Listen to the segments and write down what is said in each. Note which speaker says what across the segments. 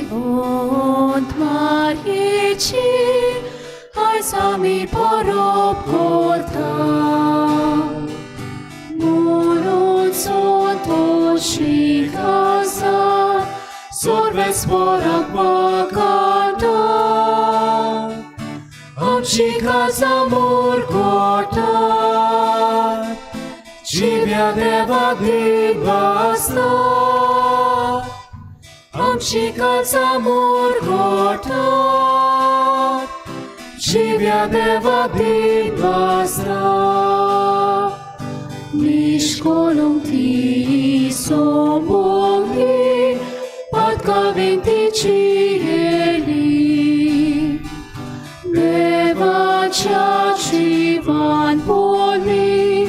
Speaker 1: जिवंत मारयेची आयज आमी परब करता म्हणून संतोशी आसा सर्वेस्पराक मागता आमची काजामूर करता जिव्या देवा दिवासता आमची काजामूर करता जिव्या देवा दिवासता निष्कळंक ती सोमोली पातकाविंतीची येली देवाच्या जिवान बोली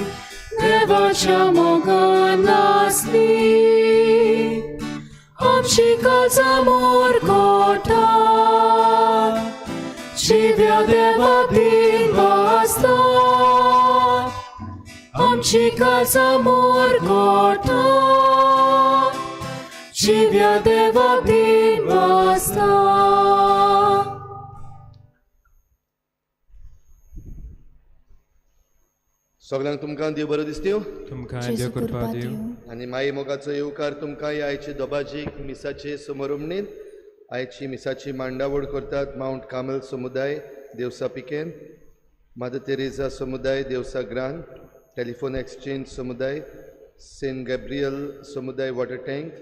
Speaker 1: देवाच्या मोगान आसली आमची काजामूर करता जिव्या देवा दिवासता आमची काजामूर करता जिव्या देवा दिवासता.
Speaker 2: सगळ्यांक तुमकां देव बरो दिसतीव.
Speaker 3: तुमकां देव कृपा दिवं.
Speaker 2: आनी माई मोगाचो येवकार तुमकां ह्या आयचे दोबाजीक मिसाचे समारंभणीत. आयची मिसाची मांडावळ करतात मावंट कार्मेल समुदाय देवसा पिकेन, मादर तेरेजा समुदाय देवसा ग्रांद, टेलिफोन एक्सचेंज समुदाय, सेंट गॅब्रियल समुदाय water tank,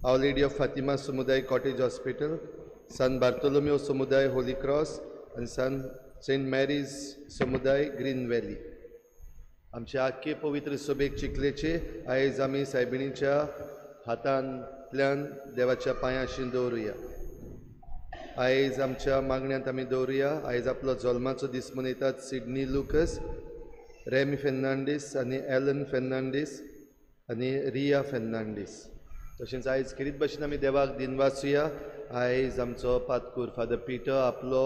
Speaker 2: our lady of Fatima समुदाय कॉटेज हॉस्पिटल, सान बार्तोलोमियो समुदाय होली क्रॉस आनी सान सेंट मॅरीज समुदाय ग्रीन व्हॅली. आमचे आख्खे पवित्र सभेक चिखलेचे आयज आमी सायबिणीच्या हातांतल्यान देवाच्या पांयाशी दवरुया. आयज आमच्या मागण्यांत आमी दवरुया. आयज आपलो जल्माचो दीस मनयतात सिडनी लुकस, रेमी फेर्नांडीस आनी एलन फेर्नांडीस आनी रिया फेर्नांडीस. तशेंच आयज खेरीत भाशेन आमी देवाक दिनवासुया. आयज आमचो पातकूर फादर पिटर आपलो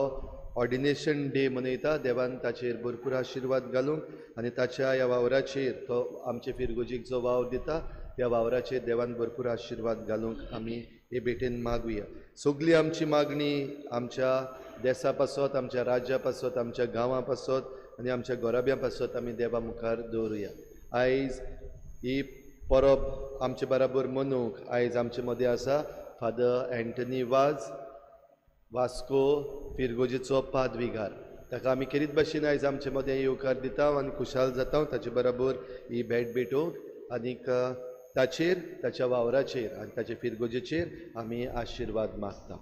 Speaker 2: ऑर्डिनेशन डे मनयता. देवान ताचेर भरपूर आशिर्वाद घालूंक आनी ताच्या ह्या वावराचेर तो आमचे फिरगोजीक जो वावर दिता त्या वावराचेर देवान भरपूर आशिर्वाद घालूंक आमी हे भेटेन मागुया. सगळी आमची मागणी आमच्या देसा पासत, आमच्या राज्या पासत, आमच्या गांवां पासत आनी आमच्या घराब्यां पासत आमी देवा मुखार दवरुया. आयज ही परब आमचे बराबर मनोवंक आयज आमचे मदें आसा फादर एंटनी वाज, वास्को फिरगोजीचो पादविगार. ताका आमी खेरीत भाशेन आयज आमचे मदें येवकार दिता आनी खुशाल जाता ताचे बराबर ही भेट भेटोवंक आनीक ताचेर, ताच्या वावराचेर आनी ताचे फिरगोजेचेर आमी आशिर्वाद मागता.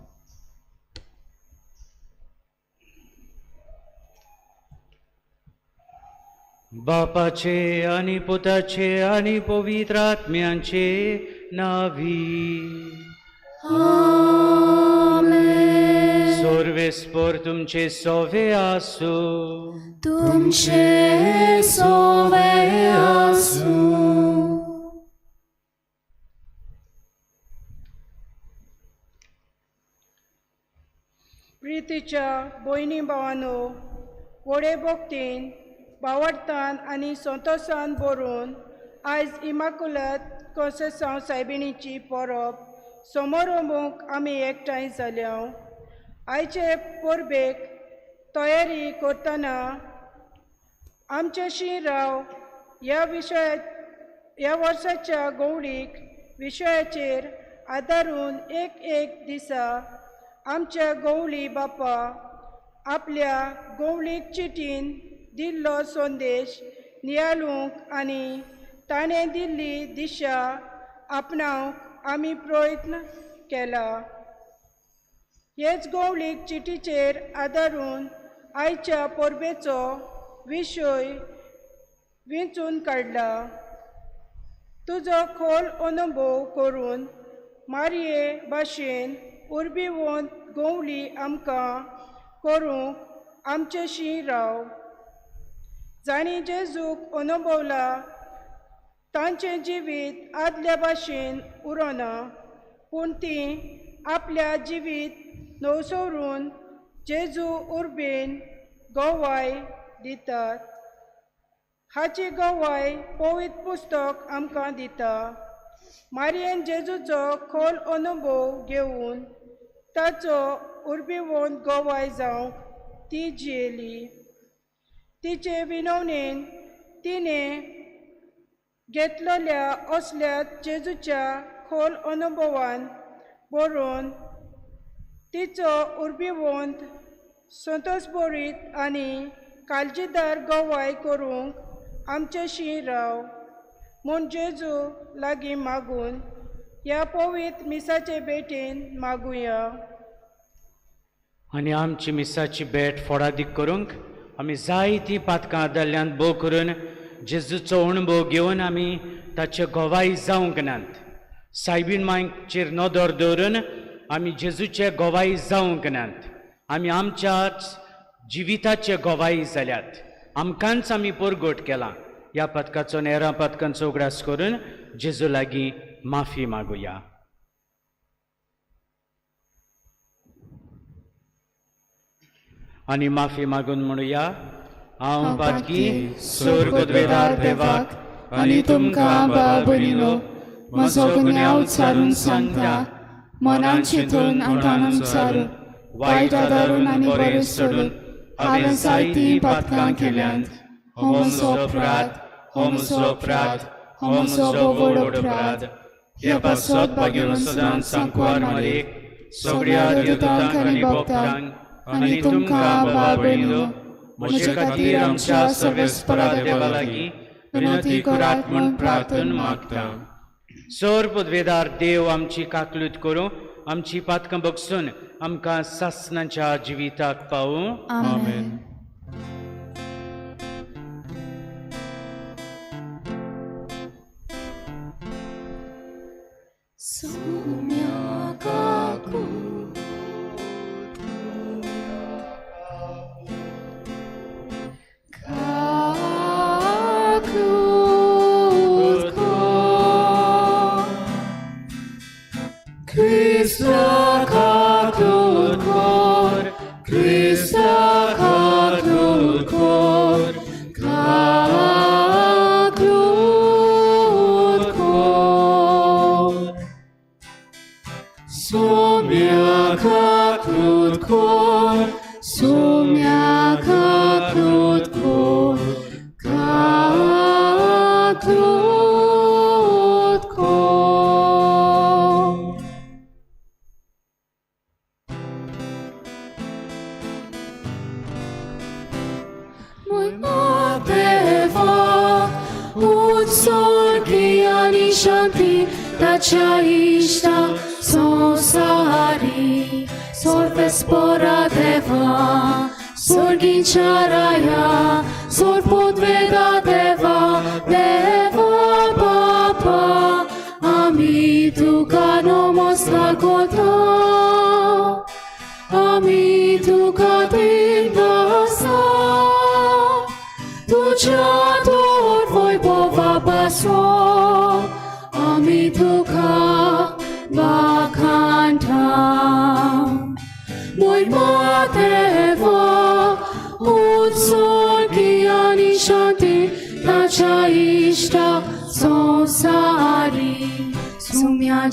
Speaker 4: बापाचे आनी पुताचे आनी पवित्र आत्म्यांचे नावी.
Speaker 1: आमेन.
Speaker 4: सर्वेस्पर तुमचे सोवे आसूं.
Speaker 1: तुमचे सोवे आसूं.
Speaker 5: प्रितीच्या भयणी भावानो, व्हडे भक्तीन बावडतान आनी संतोसान भरून आयज इमाकुलत कोंसेसांव सायबिणीची परब समारंभूंक आमी एकठांय जाल्या. आयचे परबेक तयारी करतना आमचे शिराव ह्या विशया ह्या वर्साच्या गौडीक विशयाचेर आदारून एक एक दिसा आमच्या गवळी बापा आपल्या गवळीक चिटीन दिल्लो संदेश नियाळूंक आनी ताणें दिल्ली दिशा आपणावंक आमी प्रयत्न केला. हेच गवळीक चिटीचेर आदारून आयच्या परबेचो विशय विंचून काडला. तुजो खोल अनुभव करून मारये भाशेन उर्बीवंत गवळी आमकां करूंक आमचेशी राव. जांणी जेजूक अनुभवला तांचें जिवीत आदल्या भाशेन उरना, पूण तीं आपल्या जिवीत नवसरून जेजू उर्बेन गवाय दितात. हाची गवाय पवित्र पुस्तक आमकां दिता. मारयेन जेजूचो खोल अनुभव घेवन ताचो उर्बेवंत गोवाय जावंक ती जियेली. तिचे विनवणेन तिणें घेतलेल्या असल्या जेजूच्या खोल अनुभवान बरोवन तिचो उर्बेवंत संतोषभरीत आनी काळजीदार गवाय करूंक आमचेशी राव म्हूण जेजू लागीं मागून ह्या पवित्र मिसाचे भेटेन मागुया.
Speaker 4: आनी आमची मिसाची भेट फोडादीक करूंक आमी जायतीं पातकां आदारल्यान भोव करून जेजूचो अणभव घेवन आमी ताचे गोवाय जावंक नात. सायबीण मांयचेर नदर दवरून आमी जेजूचे गोवाय जावंक नात. आमी आमच्याच जिविताचे गोवाय जाल्यात. आमकांच आमी परगट केलां. ह्या पातकाचो नेरा पातकांचो उगडास करून जेजू लागीं माफी मागुया. आनी माफी मागून म्हणुया, हांव पातकी स्वर्गद्वेदार देवाक
Speaker 3: आनी तुमकां भाव भयणीनो म्हजो गुन्यांव उच्चारून सांगता, मनान चिंतून आनी उच्चारून वायट आदारून आनी बरें सोडून हांवें जायतीं पातकां केल्यांत. हो म्हजो अपराध, हो म्हजो अपराध, हो म्हजो व्हड अपराध.
Speaker 4: ह्या पासत भागेवन सदांच सांकवार मारीक सगळ्या देवतांक आनी भक्तांक आनी तुमकां भाव भयणीनो म्हजे खातीर आमच्या सर्वेस्परा देवा लागीं विनंती करात म्हूण प्रार्थन मागता. सोर पदवेदार देव आमची काकलूत करूं, आमची पातकां बगसून आमकां सासणाच्या जिविताक पावूं.
Speaker 3: आमेन.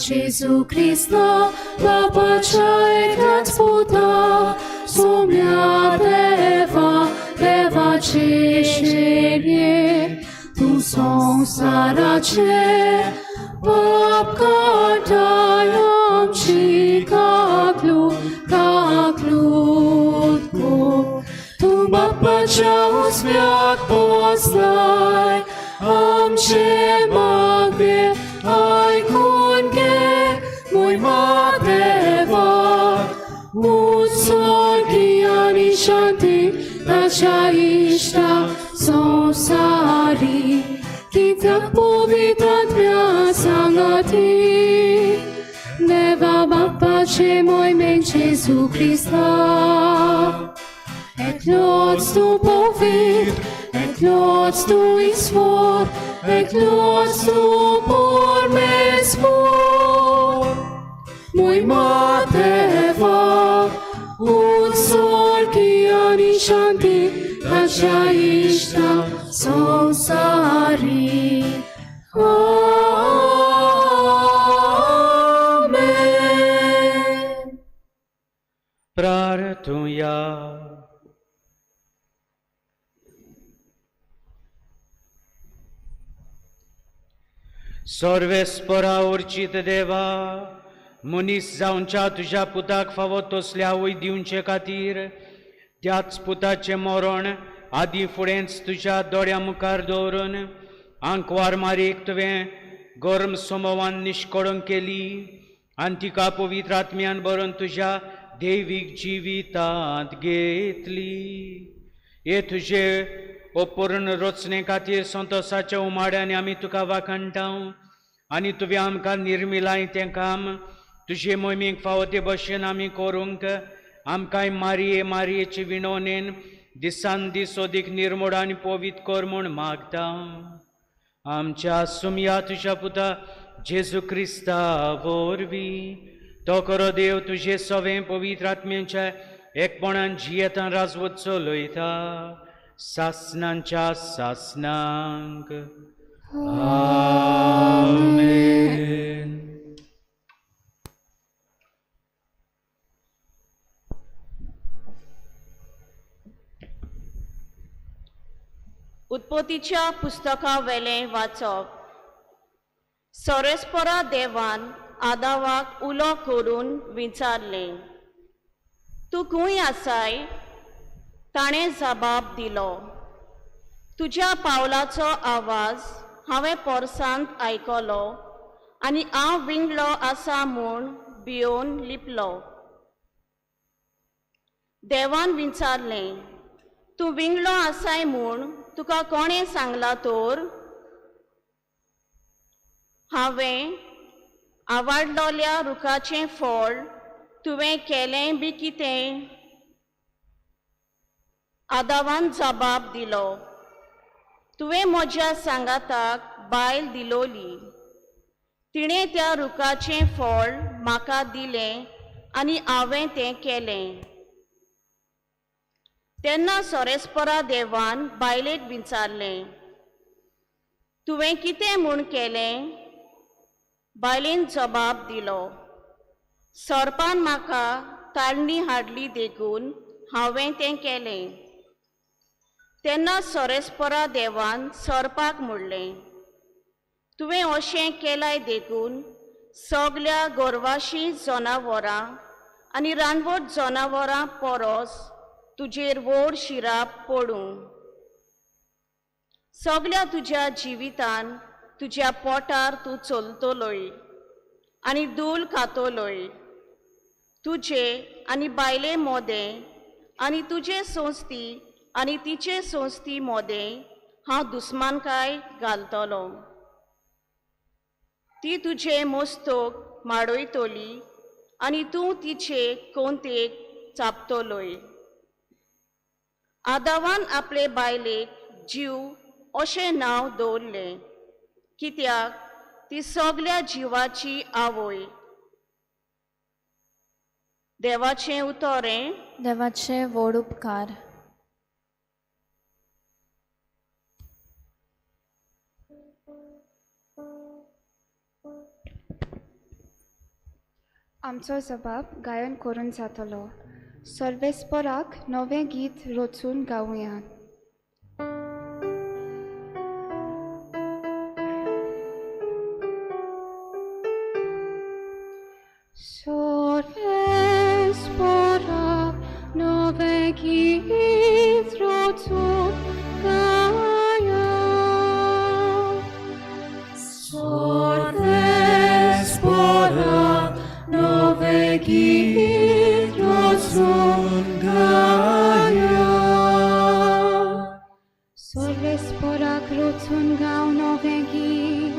Speaker 1: Jesu Christa, Bapacha eklat puta, Sumya Deva, Deva Cheshire, Tu samsarache, Pap katayam chikaklu, kaklutko, Tu Bapacha usmiak poslai, Amche magbe, ai kunge, Muy madeva, Utsorgiani shanti, Tachaishta samsari, Kitak povitatmya sangati, Deva Bapache moi men Jesu Christa. Et lots tu povit, et lots tu isvor, et lots tu por mesmor. Muy mateva, utsorgiani shanti, Tachaishta samsari. Amen.
Speaker 4: सर्वेस्परा उर्चीत देवा, मनीस जावच्या तुज्या पुताक फावो तसल्या आवय दिवचे खातीर त्याच पुताचें मरण आदी फुडेंच तुज्या दोळ्या मुखार दवरून आंकवार मारीक तुवें गरम समोवान निश्कळंक केली आनी तिका पवित्र आत्म्यान बरोवन तुज्या देवीक जिवितांत घेतली. हे तुजे अपूर्ण रचणे खातीर संतोसाच्या उमाड्यान आमी तुका वाखाणटा आनी तुवें आमकां निर्मिलाय तें काम तुजे मोहिमेक फावो ते भशेन आमी करूंक आमकांय मारये मारयेचे विणवणेन दिसान दीस अदीक निर्मोड आनी पवित्र कर म्हूण मागता. आमच्या सुमया तुज्या पुता जेजू क्रिस्ता वरवीं तो खरो देव तुजे सवें पवित्र आत्म्यांच्या एकपणान जियेतान राजवत चलयता सासनांच्या सासनांक. आमेन.
Speaker 6: उत्पत्तीच्या पुस्तका वेलें वाचप. सोरेस्परा देवान आदावाक उलो करून विचारलें, तूं खंय आसाय? ताणें जबाब दिलो, तुज्या पावलाचो आवाज हांवें पोरसांत आयकलो आनी हांव विंगलो आसा म्हूण भियोवन लिपलो. देवान विचारलें, तूं विंगलो आसाय म्हूण तुका कोणें सांगलां तर? हांवें आवडलोल्या रुखाचें फळ तुवें केलें बी कितें? आदावान जबाब दिलो, तुवें म्हज्या सांगाताक बायल दिलोली, तिणें त्या रुखाचें फळ म्हाका दिलें आनी हांवें तें केलें. तेन्ना सोरेस्परा देवान बायलेक विचारलें, तुवें कितें म्हूण केलें? बायलेन जबाब दिलो, सोरपान म्हाका ताळणी हाडली देखून हांवें तें केलें. तेन्ना सोरेस्परा देवान सोरपाक म्हणलें, तुवें अशें केलाय देखून सगल्या गोरवाशी जनावरां आनी रानवट जनावरां परस तुजेर व्हड शिराप पडूं. सगल्या तुज्या जिवितान तुज्या पोटार तूं चलतलोय आनी धूल खातलोय. तुजे आनी बायले मोदें आनी तुजे संस्थी आनी तिचे संस्थी मोदें हांव दुस्मानकाय घालतलो. ती तुजे मस्तक माडयतली आनी तूं तिचे कोंतेक चापतलोय. आदावान आपले बायलेक जीव अशें नांव दवरलें, कित्याक ती सगल्या जिवाची आवय. देवाचें उतरें.
Speaker 3: देवाचे व्हड उपकार.
Speaker 7: आमचो जबाब गायन करून जातलो. सर्वेस्पराक नवें गीत रचून गावया. सर्वेस्पराक नवें गीत रचून गाया.
Speaker 1: सर्वेस्पराक नवें गीत रचून गाया.
Speaker 7: सर्वेस्पराक रचून गाव नवें गीत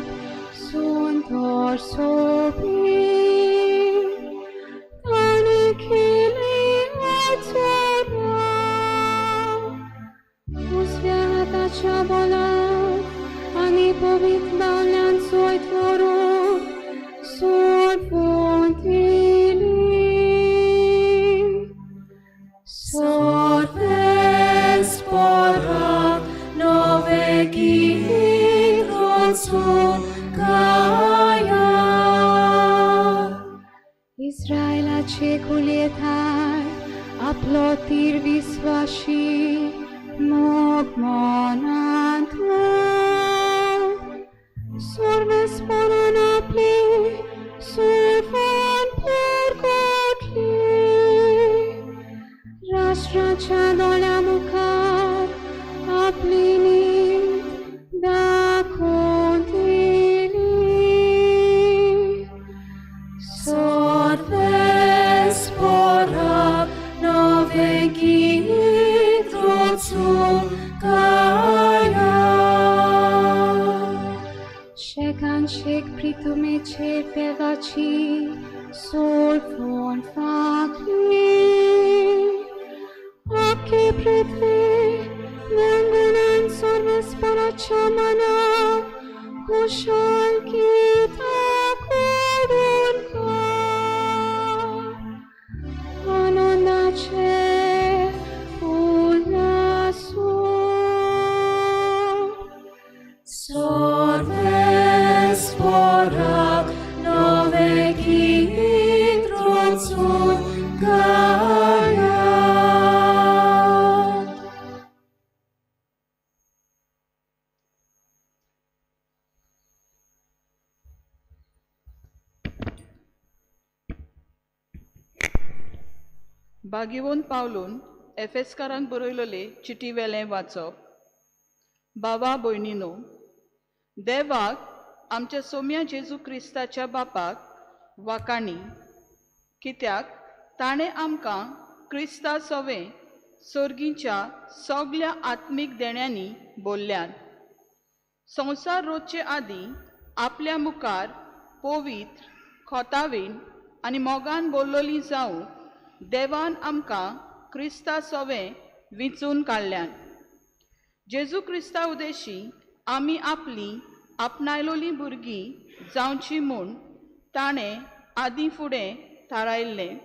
Speaker 7: सुंदर सोबीत. ताणें केलें अचोरा उजव्या हाताच्या बलान आनी पवित्र बावल्यान सोयत व्हरून सोडवून दिली.
Speaker 1: सर्वेस्पराक नवें गीत रचून गाया.
Speaker 7: इस्रायलाचे कुळयेथाय आपलो तीर विस्वाशी मोग मनांत. सर्वेस्पराक
Speaker 3: सोर्वेस्परान आपली सुरफान परगटली. राष्ट्राच्या दोळ्या मुखार आपली नीत दाखोवन दिली.
Speaker 1: सोर्वेस्पराक नवें गीत रचूंक गायात.
Speaker 3: शेकान शेक प्रितुमेचेर देवाची सोलफोन फांकली. आख्खी पृथ्वी व्यंगणान सोर्वेस्पराच्या मनाक खुशाल गीतां करून आनंदाचे उल्हासू.
Speaker 1: सोर्वेस्पराक नवें गीत रचूंक गायात.
Speaker 8: बागेवन पावलून एफेस्कारांक बरयलेले चिटी वेलें वाचप. बाबा भयणीनो, देवाक आमच्या सोम्या जेजू क्रिस्ताच्या बापाक वाकाणी, कित्याक ताणें आमकां क्रिस्ता सवें सोर्गीच्या सगल्या आत्मीक देण्यांनी बोल्ल्यात. संवसार रोजचे आदीं आपल्या मुखार पवित्र खोतावीन आनी मोगान बोल्लोली जावं देवान आमकां क्रिस्ता सवें विंचून काडल्यान. जेजू क्रिस्ता उदेशी आमी आपली आपणायलोली भुरगीं जावची म्हूण ताणें आदीं फुडें थारायल्लें.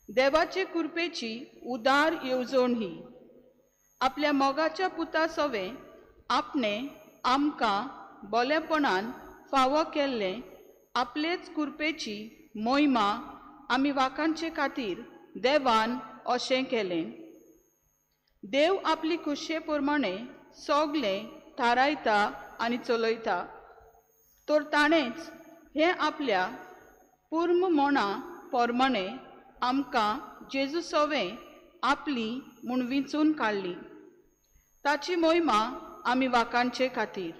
Speaker 8: देवाचे कृपेची उदार येवजण ही. आपल्या मोगाच्या पुता सवें आपणें आमकां बोलेपणान फावो केल्लें आपलेच कृपेची मोहिमा आमी वाकांचे खातीर देवान अशें केलें. देव आपली खुशये प्रमाणे सगलें थारायता आनी चलयता, तर ताणेंच हें आपल्या पूर्म मना प्रमाणे आमकां जेजू सवें आपली म्हूण विंचून काडली. ताची मोहिमा आमी वाकांचे खातीर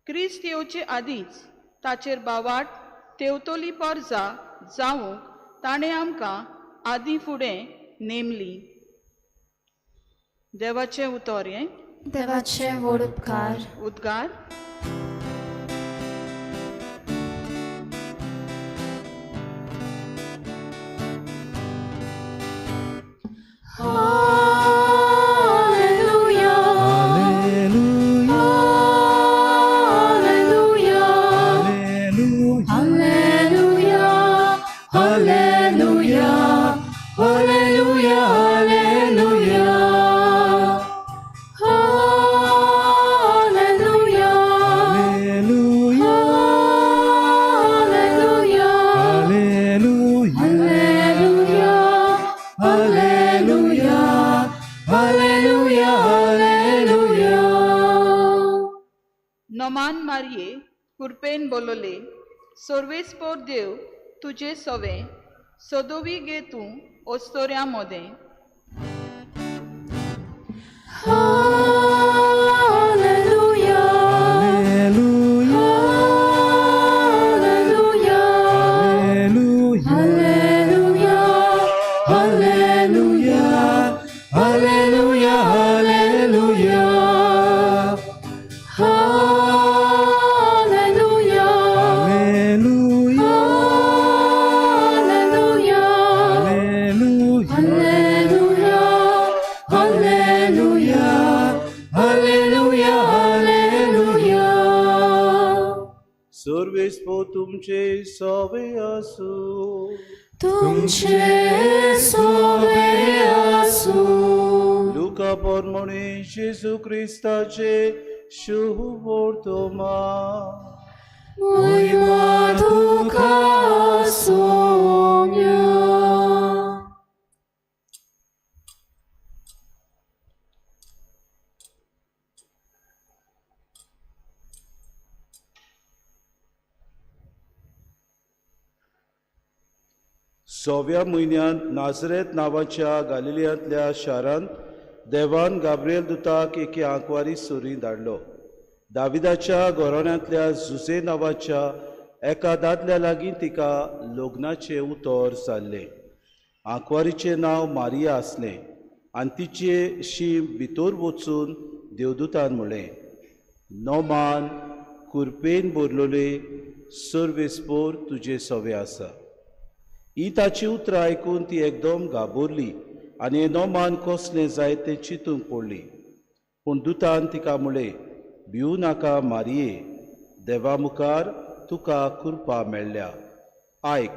Speaker 8: क्रिस्त येवचे आदींच ताचेर बावाट तेवतोली परजा जावंक ताणें आमकां आदीं फुडें नेमली. देवाचें उतर हें.
Speaker 3: देवाचे व्हड उपकार.
Speaker 8: उद्गार.
Speaker 1: Hallelujah. Hallelujah. Hallelujah. Hallelujah. Hallelujah. Hallelujah. Hallelujah. Hallelujah. Hallelujah. Hallelujah. Hallelujah. Hallelujah.
Speaker 8: नमान मारये कुरपेन बोलले, सोर्वेस्पोर देव तुजे सवें सदोवी गे तूं ओस्तोऱ्या मोदें.
Speaker 1: Hallelujah. Hallelujah. Hallelujah. Hallelujah. Hallelujah. Hallelujah. Hallelujah. Hallelujah. Hallelujah. Hallelujah. Hallelujah. Hallelujah.
Speaker 9: सर्वेस्पो तुमचे सवे आसूं.
Speaker 1: तुमचे सोवे आसूं.
Speaker 9: लुका परमणे जेजू क्रिस्ताचे शुभ वर्तमान.
Speaker 1: मोहिमा तुका सोम्या.
Speaker 9: सव्या म्हयन्यांत नाजरेत नांवाच्या गालिलियांतल्या शारांत देवान गाब्रिएल दुताक एके आंकवारी सुरी धाडलो. दाविदाच्या घराण्यांतल्या जुजे नांवाच्या एका दादल्या लागीं तिका लग्नाचें उतर जाल्लें. आंकवारीचें नांव मारिया आसलें आनी तिचे शीम भितर वचून देवदूतान म्हणलें, नोमान कुरपेन भरलोले सर्वेस्पोर तुजे सवे आसा. ही ताची उतरां आयकून ती एकदम घाबरली आनी हें नोमान कसलें जाय तें चिंतूंक पडली. पूण दुतान तिका म्हणलें, भिवू नाका मारिये, देवा मुखार तुका कृपा मेळ्ळ्या. आयक,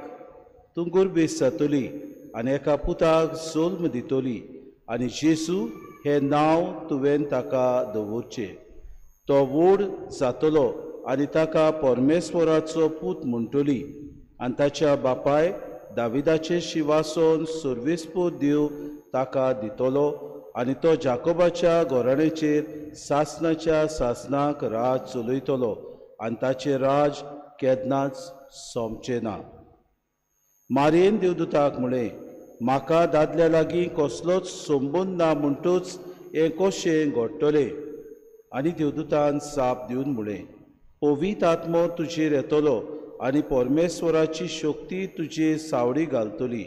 Speaker 9: तूं गुरबेस जातली आनी एका पुताक जल्म दितली आनी जेजू हें नांव तुवें ताका दवरचें. तो व्हड जातलो आनी ताका परमेश्वराचो पूत म्हणटली आनी ताच्या बापाय दाविदाचें शिवासन सर्वेस्पोर देव ताका दितलो आनी तो जाकोबाच्या घराण्याचेर सासणाच्या सासणाक राज चलयतलो आनी ताचें राज केन्नाच सोंपचें ना. मारयेन देवदूताक म्हणलें, म्हाका दादल्या लागीं कसलोच संबंद ना म्हणटूच हें कशें घडटलें? आनी देवदूतान जाप दिवन म्हणलें, पवित्र आत्मो तुजेर येतलो आनी परमेश्वराची शक्ती तुजे सावळी घालतली.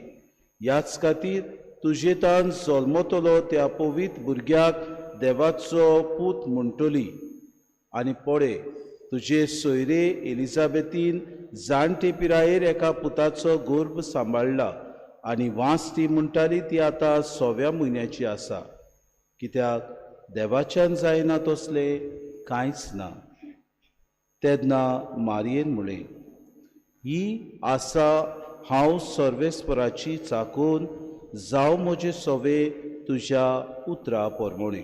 Speaker 9: ह्याच खातीर तुजेतान जल्मतलो त्या पवित्र भुरग्याक देवाचो पूत म्हणटली. आनी पळय, तुजे सोयरे एलिजाबेथीन जाणटे पिरायेर एका पुताचो गर्भ सांबाळ्ळा आनी वास ती म्हणटाली ती आतां सव्या म्हयन्याची आसा. कित्याक देवाच्यान जायना तसलें कांयच ना. तेन्ना मारयेन म्हणलें, ही आसा हांव सर्वेस्पराची चाकून, जावं म्हजे सवे तुज्या उतरा परमणे.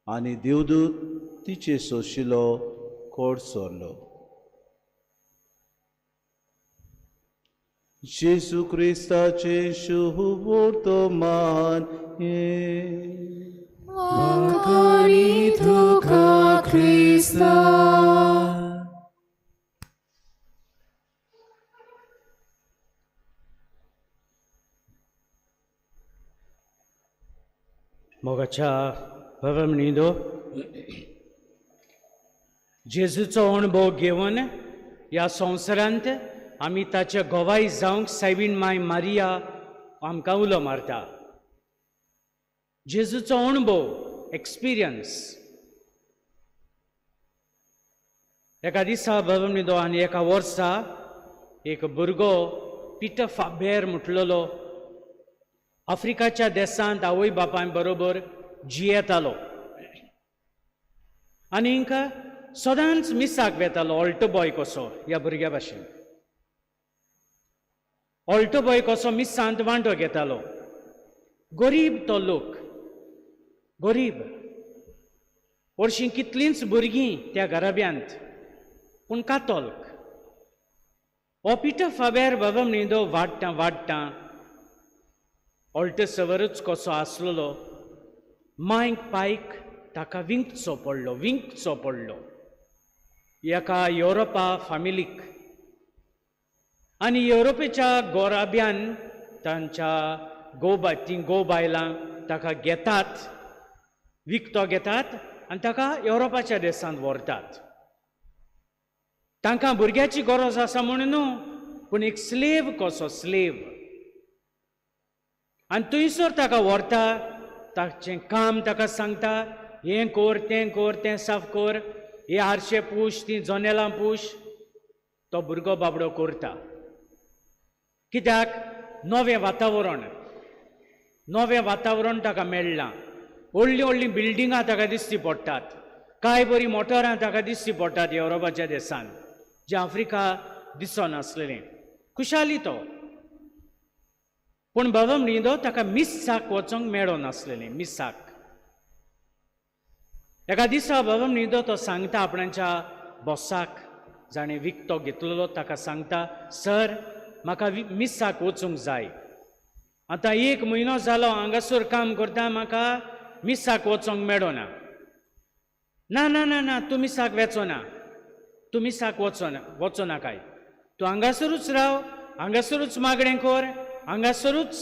Speaker 9: आनी देवदूत तिचे सोशिलो कोड सरलो. जेजू क्रिस्ताचें शुभवर्तमान हें.
Speaker 1: वाखाणी तुका क्रिस्ता.
Speaker 4: मोगाच्या भवमणीदो जेजूचो अणभव घेवन ह्या संवसारांत आमी ताच्या गोवाय जावंक सायबीण माय मारिया आमकां उलो मारता. जेजूचो अणभव, एक्सपिरियन्स. एका दिसा भवमणीदो आनी एका वर्सा एक भुरगो पिटर फाबेर म्हटलेलो आफ्रिकाच्या देशांत आवय बापाय बरोबर जियेतालो आनीक सदांच मिसाक वेतालो ऑल्टो बॉय कसो. ह्या भुरग्या भाशेन ऑल्टो बॉय कसो मिसांत वांटो घेतालो. गरीब तो लोक, गरीब. हरशीं कितलींच भुरगीं त्या घराब्यांत, पूण कातोल्क. हो पिटर फाबेर बाबा न्हिदो वाडटा वाडटा ऑल्टो सवरूच कसो आसलेलो मायक पायक ताका विंकचो पडलो, विंकचो पडलो एका युरोपा फामिलीक. आनी युरोपेच्या गोराब्यान तांच्या गोबा तीं गो बायलां ताका घेतात, विकतो घेतात आनी ताका युरोपाच्या देशांत व्हरतात. तांकां भुरग्याची गरज आसा म्हणून न्हू, पूण एक स्लेव कसो, स्लेव. आनी थंयसर ताका व्हरता, ताचें काम ताका सांगता, हें कर तें कर, तें साफ कर, हे आरशे पूश, तीं जनेलां पूश. तो भुरगो बाबडो करता. कित्याक नवें वातावरण, नवें वातावरण ताका मेळ्ळां. व्हडलीं व्हडलीं बिल्डिंगां ताका दिश्टी पडटात, कांय बरीं मोटरां ताका दिश्टी पडटात युरोपाच्या देशांत, जें आफ्रिका दिसनासलेलें. खुशाली तो. पूण बाबा न्हिदो ताका मिसाक वचोंक मेळनासलेलें, मिसाक. एका दिसा बाबा न्हिदो तो सांगता आपणाच्या बॉसाक, जाणें विकतो घेतलेलो ताका सांगता, सर म्हाका मिसाक वचूंक जाय. आतां एक म्हयनो जालो हांगासर काम करता, म्हाका मिसाक वचोंक मेळना. ना ना ना ना, तूं मिसाक वचना, तूं मिसाक वचना, वचना काय, तूं हांगासरूच राव, हांगासरूच मागणें कर, हांगासरूच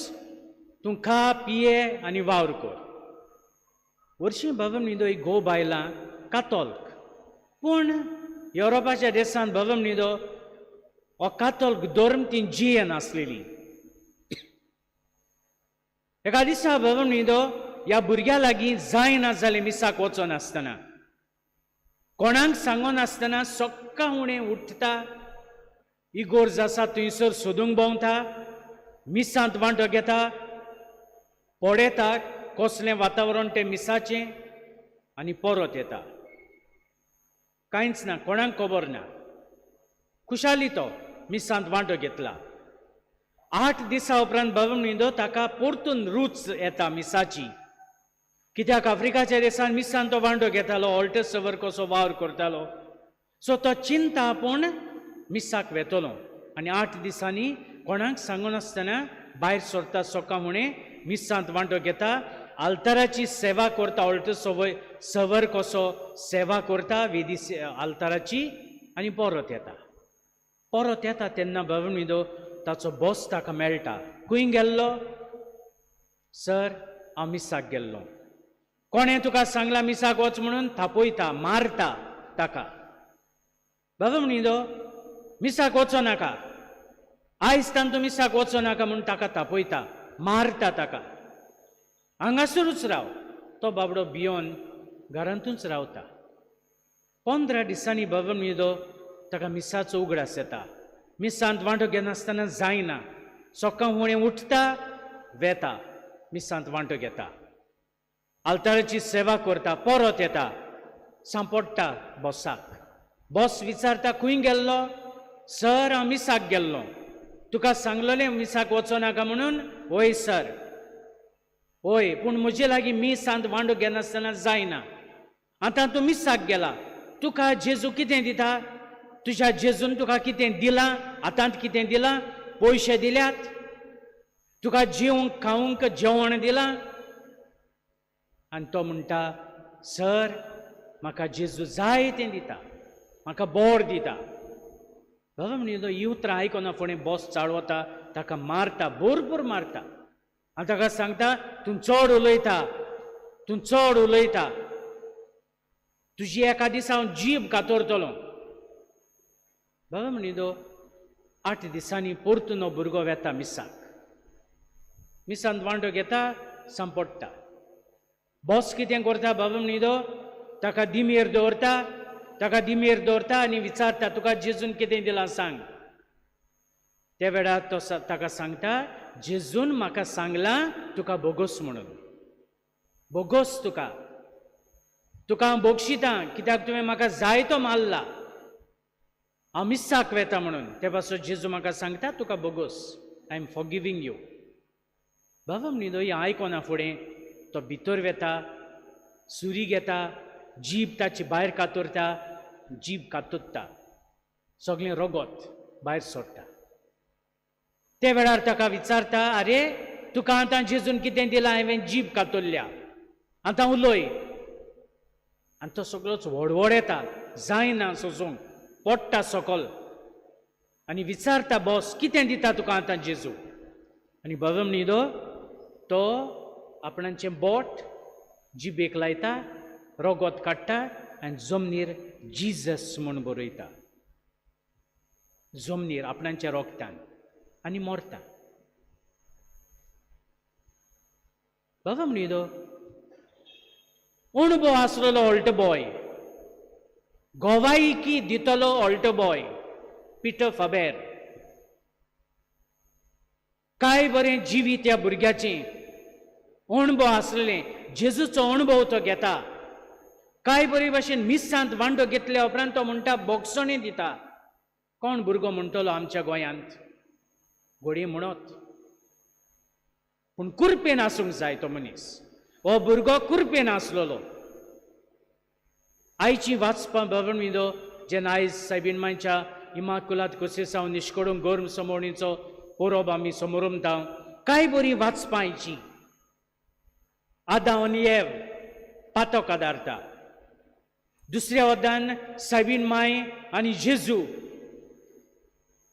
Speaker 4: तूं खा पिये आनी वावर कर. वर्शीं बाबा न्हिदो ही घोव बायलां कातोल्क, पूण युरोपाच्या देशांत बाबा न्हिदो हो कातोल्क धर्म ती जियेनासलेली. एका दिसा बाबा न्हिदो ह्या भुरग्या लागीं जायना जालें मिसाक वचनासतना, कोणाक सांगनासतना सक्का उणें उठता, इगोर्ज आसा थंयसर सोदूंक भोंवता, मिसांत वांटो घेता, पळयता कसलें वातावरण तें मिसाचें आनी परत येता. कांयच ना, कोणाक खबर ना. खुशाली तो मिसांत वांटो घेतला. 8 दिसां उपरांत बाबा न्हिदो ताका परतून रूच येता मिसाची, कित्याक आफ्रिकाच्या देशान मिसान तो वांटो घेतालो, ऑल्टर सवर कसो वावर करतालो. सो तो चिंता आपूण मिसाक वेतलो आनी 8 दिसांनी कोणाक सांगनासतना भायर सरता सोका म्हणे मिसांत वांटो घेता, आल्ताराची सेवा करता, ऑल्टर सवर कसो सेवा करता वेदी आल्ताराची आनी परत येता. परत येता तेन्ना बाबा न्हिदो ताचो बॉस ताका मेळटा. खंय गेल्लो? सर हांव मिसाक गेल्लो. कोणें तुका सांगलां मिसाक वच म्हणून? थापयता, मारता ताका. बाबा न्हिदो मिसाक वचो नाका, आयज तान तूं मिसाक वचो नाका म्हूण ताका तापयता, मारता ताका. हांगासरूच राव. तो बाबडो भियोन घरांतूच रावता. 15 दिसांनी बाबा न्हिदो ताका मिसाचो उगडास येता. मिसांत वांटो घेनासतना जायना, सकाळ फुडें उठता, वेता, मिसांत वांटो घेता, आल्ताराची सेवा करता, परत येता, सांपडटा बॉसाक. बॉस विचारता खंय गेल्लो? सर हांव मिसाक गेल्लो. तुका सांगलेलें मिसाक वचो नाका म्हणून? वय सर, वय, पूण म्हजे लागीं मिसांत वांटो घेनासतना जायना. आतां तूं मिसाक गेला, तुका जेजू कितें दिता? तुज्या जेजून तुका कितें दिलां? हातांत कितें दिलां? पयशे दिल्यात? तुका जेवंक खावंक जेवण दिलां? आनी तो म्हणटा, सर म्हाका जेजू जाय तें दिता, म्हाका बोर दिता. बाबा म्हणटा ही उतरां आयकना फुडें बॉस चाळवता, ताका मारता, भरपूर मारता आनी ताका सांगता, तूं चड उलयता, तूं चड उलयता, तुजी एका दिसा हांव जीब कातरतलो. बाबा म्हणिदो 8 दिसांनी परतून हो भुरगो वेता मिसाक. मिसांत वांटो घेता, सांपडटा. बॉस कितें करता बाबा म्हणिदो ताका दिमेर दवरता, ताका दिमेर दवरता आनी विचारता, तुका जेजून कितें दिलां सांग. त्या वेळार तो ताका सांगता, जेजून म्हाका सांगलां तुका बोगोस म्हणून, बोगोस तुका, तुका हांव बोगशितां कित्याक तुवें म्हाका जायतो मारला, हांव मिसाक वेता म्हणून. ते पासून जेजू म्हाका सांगता तुका बोगोस, I am forgiving you. बाबा म्हणिदो हें आयकना फुडें तो भितर वेता, सुरी घेता, जीब ताची भायर कातरता, जीब कातरता, सगळें रगत भायर सोडटा. ते वेळार ताका विचारता, आरे तुका आतां जेजून कितें दिलां? हांवें जीब कातरल्या, आतां उलय. आनी तो सगळोच व्हडव्हड येता, जायना सोसूंक, पडटा सकल आनी विचारता, बॉस कितें दिता तुका आतां जेजू? आनी बाबा म्हणिदो तो आपणाचें बोट जिबेक लायता, रगत काडटा आनी जमनीर जिजस म्हूण बरयता, जमनीर आपणाच्या रोगतान, आनी मरता. बाबा म्हणिदो अणभव आसलेलो ऑल्ट बॉय, गोवाईकी दितलो ऑल्ट बॉय पिटर फाबेर. काय बरें जिवीत ह्या भुरग्याचें, अणभव आसलें, जेजूचो अणभव तो घेता. काय बरे भाशेन मिसांत वांटो घेतल्या उपरांत तो म्हणटा बोगसणी दिता. कोण भुरगो म्हणटलो आमच्या गोंयांत? घोडये म्हणत, पूण कुरपेन आसूंक जाय तो मनीस. हो भुरगो कुरपेन आसलेलो. आयची वाचपां बाबा म्हणिदो जेन्ना आयज सायबीण मांयच्या इमाकुलात कोसेसांव निश्कडून गोर्म समोवणीचो पोरोब आमी समोरमता, काय बरी वाचपां आयची. आदांव आनी एव पातक आदारता, दुसऱ्या वदान सायबीण मांय आनी जेजू.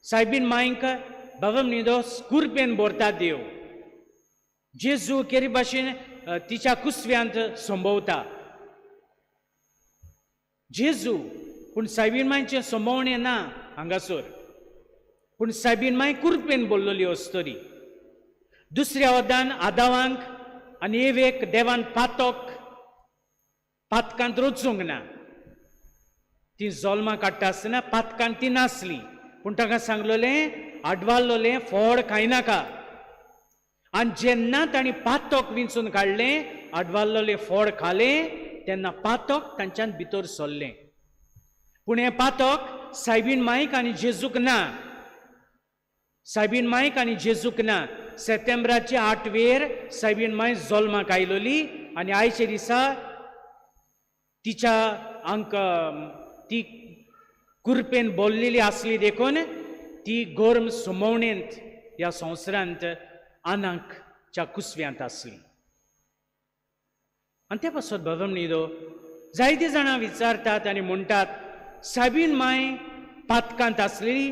Speaker 4: सायबीण मांयक बाबा न्हिदो कुरपेन भरता देव. जेजू केरी भाशेन तिच्या कुसव्यांत संभवता जेजू, पूण सायबीण मांयचें संभवणें ना हांगासर. पूण सायबीण मांय कुरपेन बोल्लोली अस्तोरी. दुसऱ्या वदान आदावांक आनी एवेक देवान पातक पातकांत रचूंक ना. ती जल्मां काडटा आसतना पातकांत ती नासली, पूण ताका सांगलोलें आडवारलोलें फोड खायनाका. आनी जेन्ना तांणी पातक विंचून काडलें, आडवारलोलें फोड खालें, तेन्ना पातक तांच्यान भितर सरलें. पूण हें पातक सायबीण मायक आनी जेजूक ना. सायबीण मायक आनी जेजूक ना. सेप्टेंबराचे 8वेर सायबीण माय जल्माक आयलोली आनी आयचे दिसा तिच्या आंक ती कुरपेन बोल्लेली आसली देखून ती गोर्म सुमोवणेंत ह्या संवसारांत आनाकच्या कुसव्यांत आसली. आनी ते पासत बाबा न्हिदो जायते जाणां विचारतात आनी म्हणटात सायबीण माय पातकांत आसली,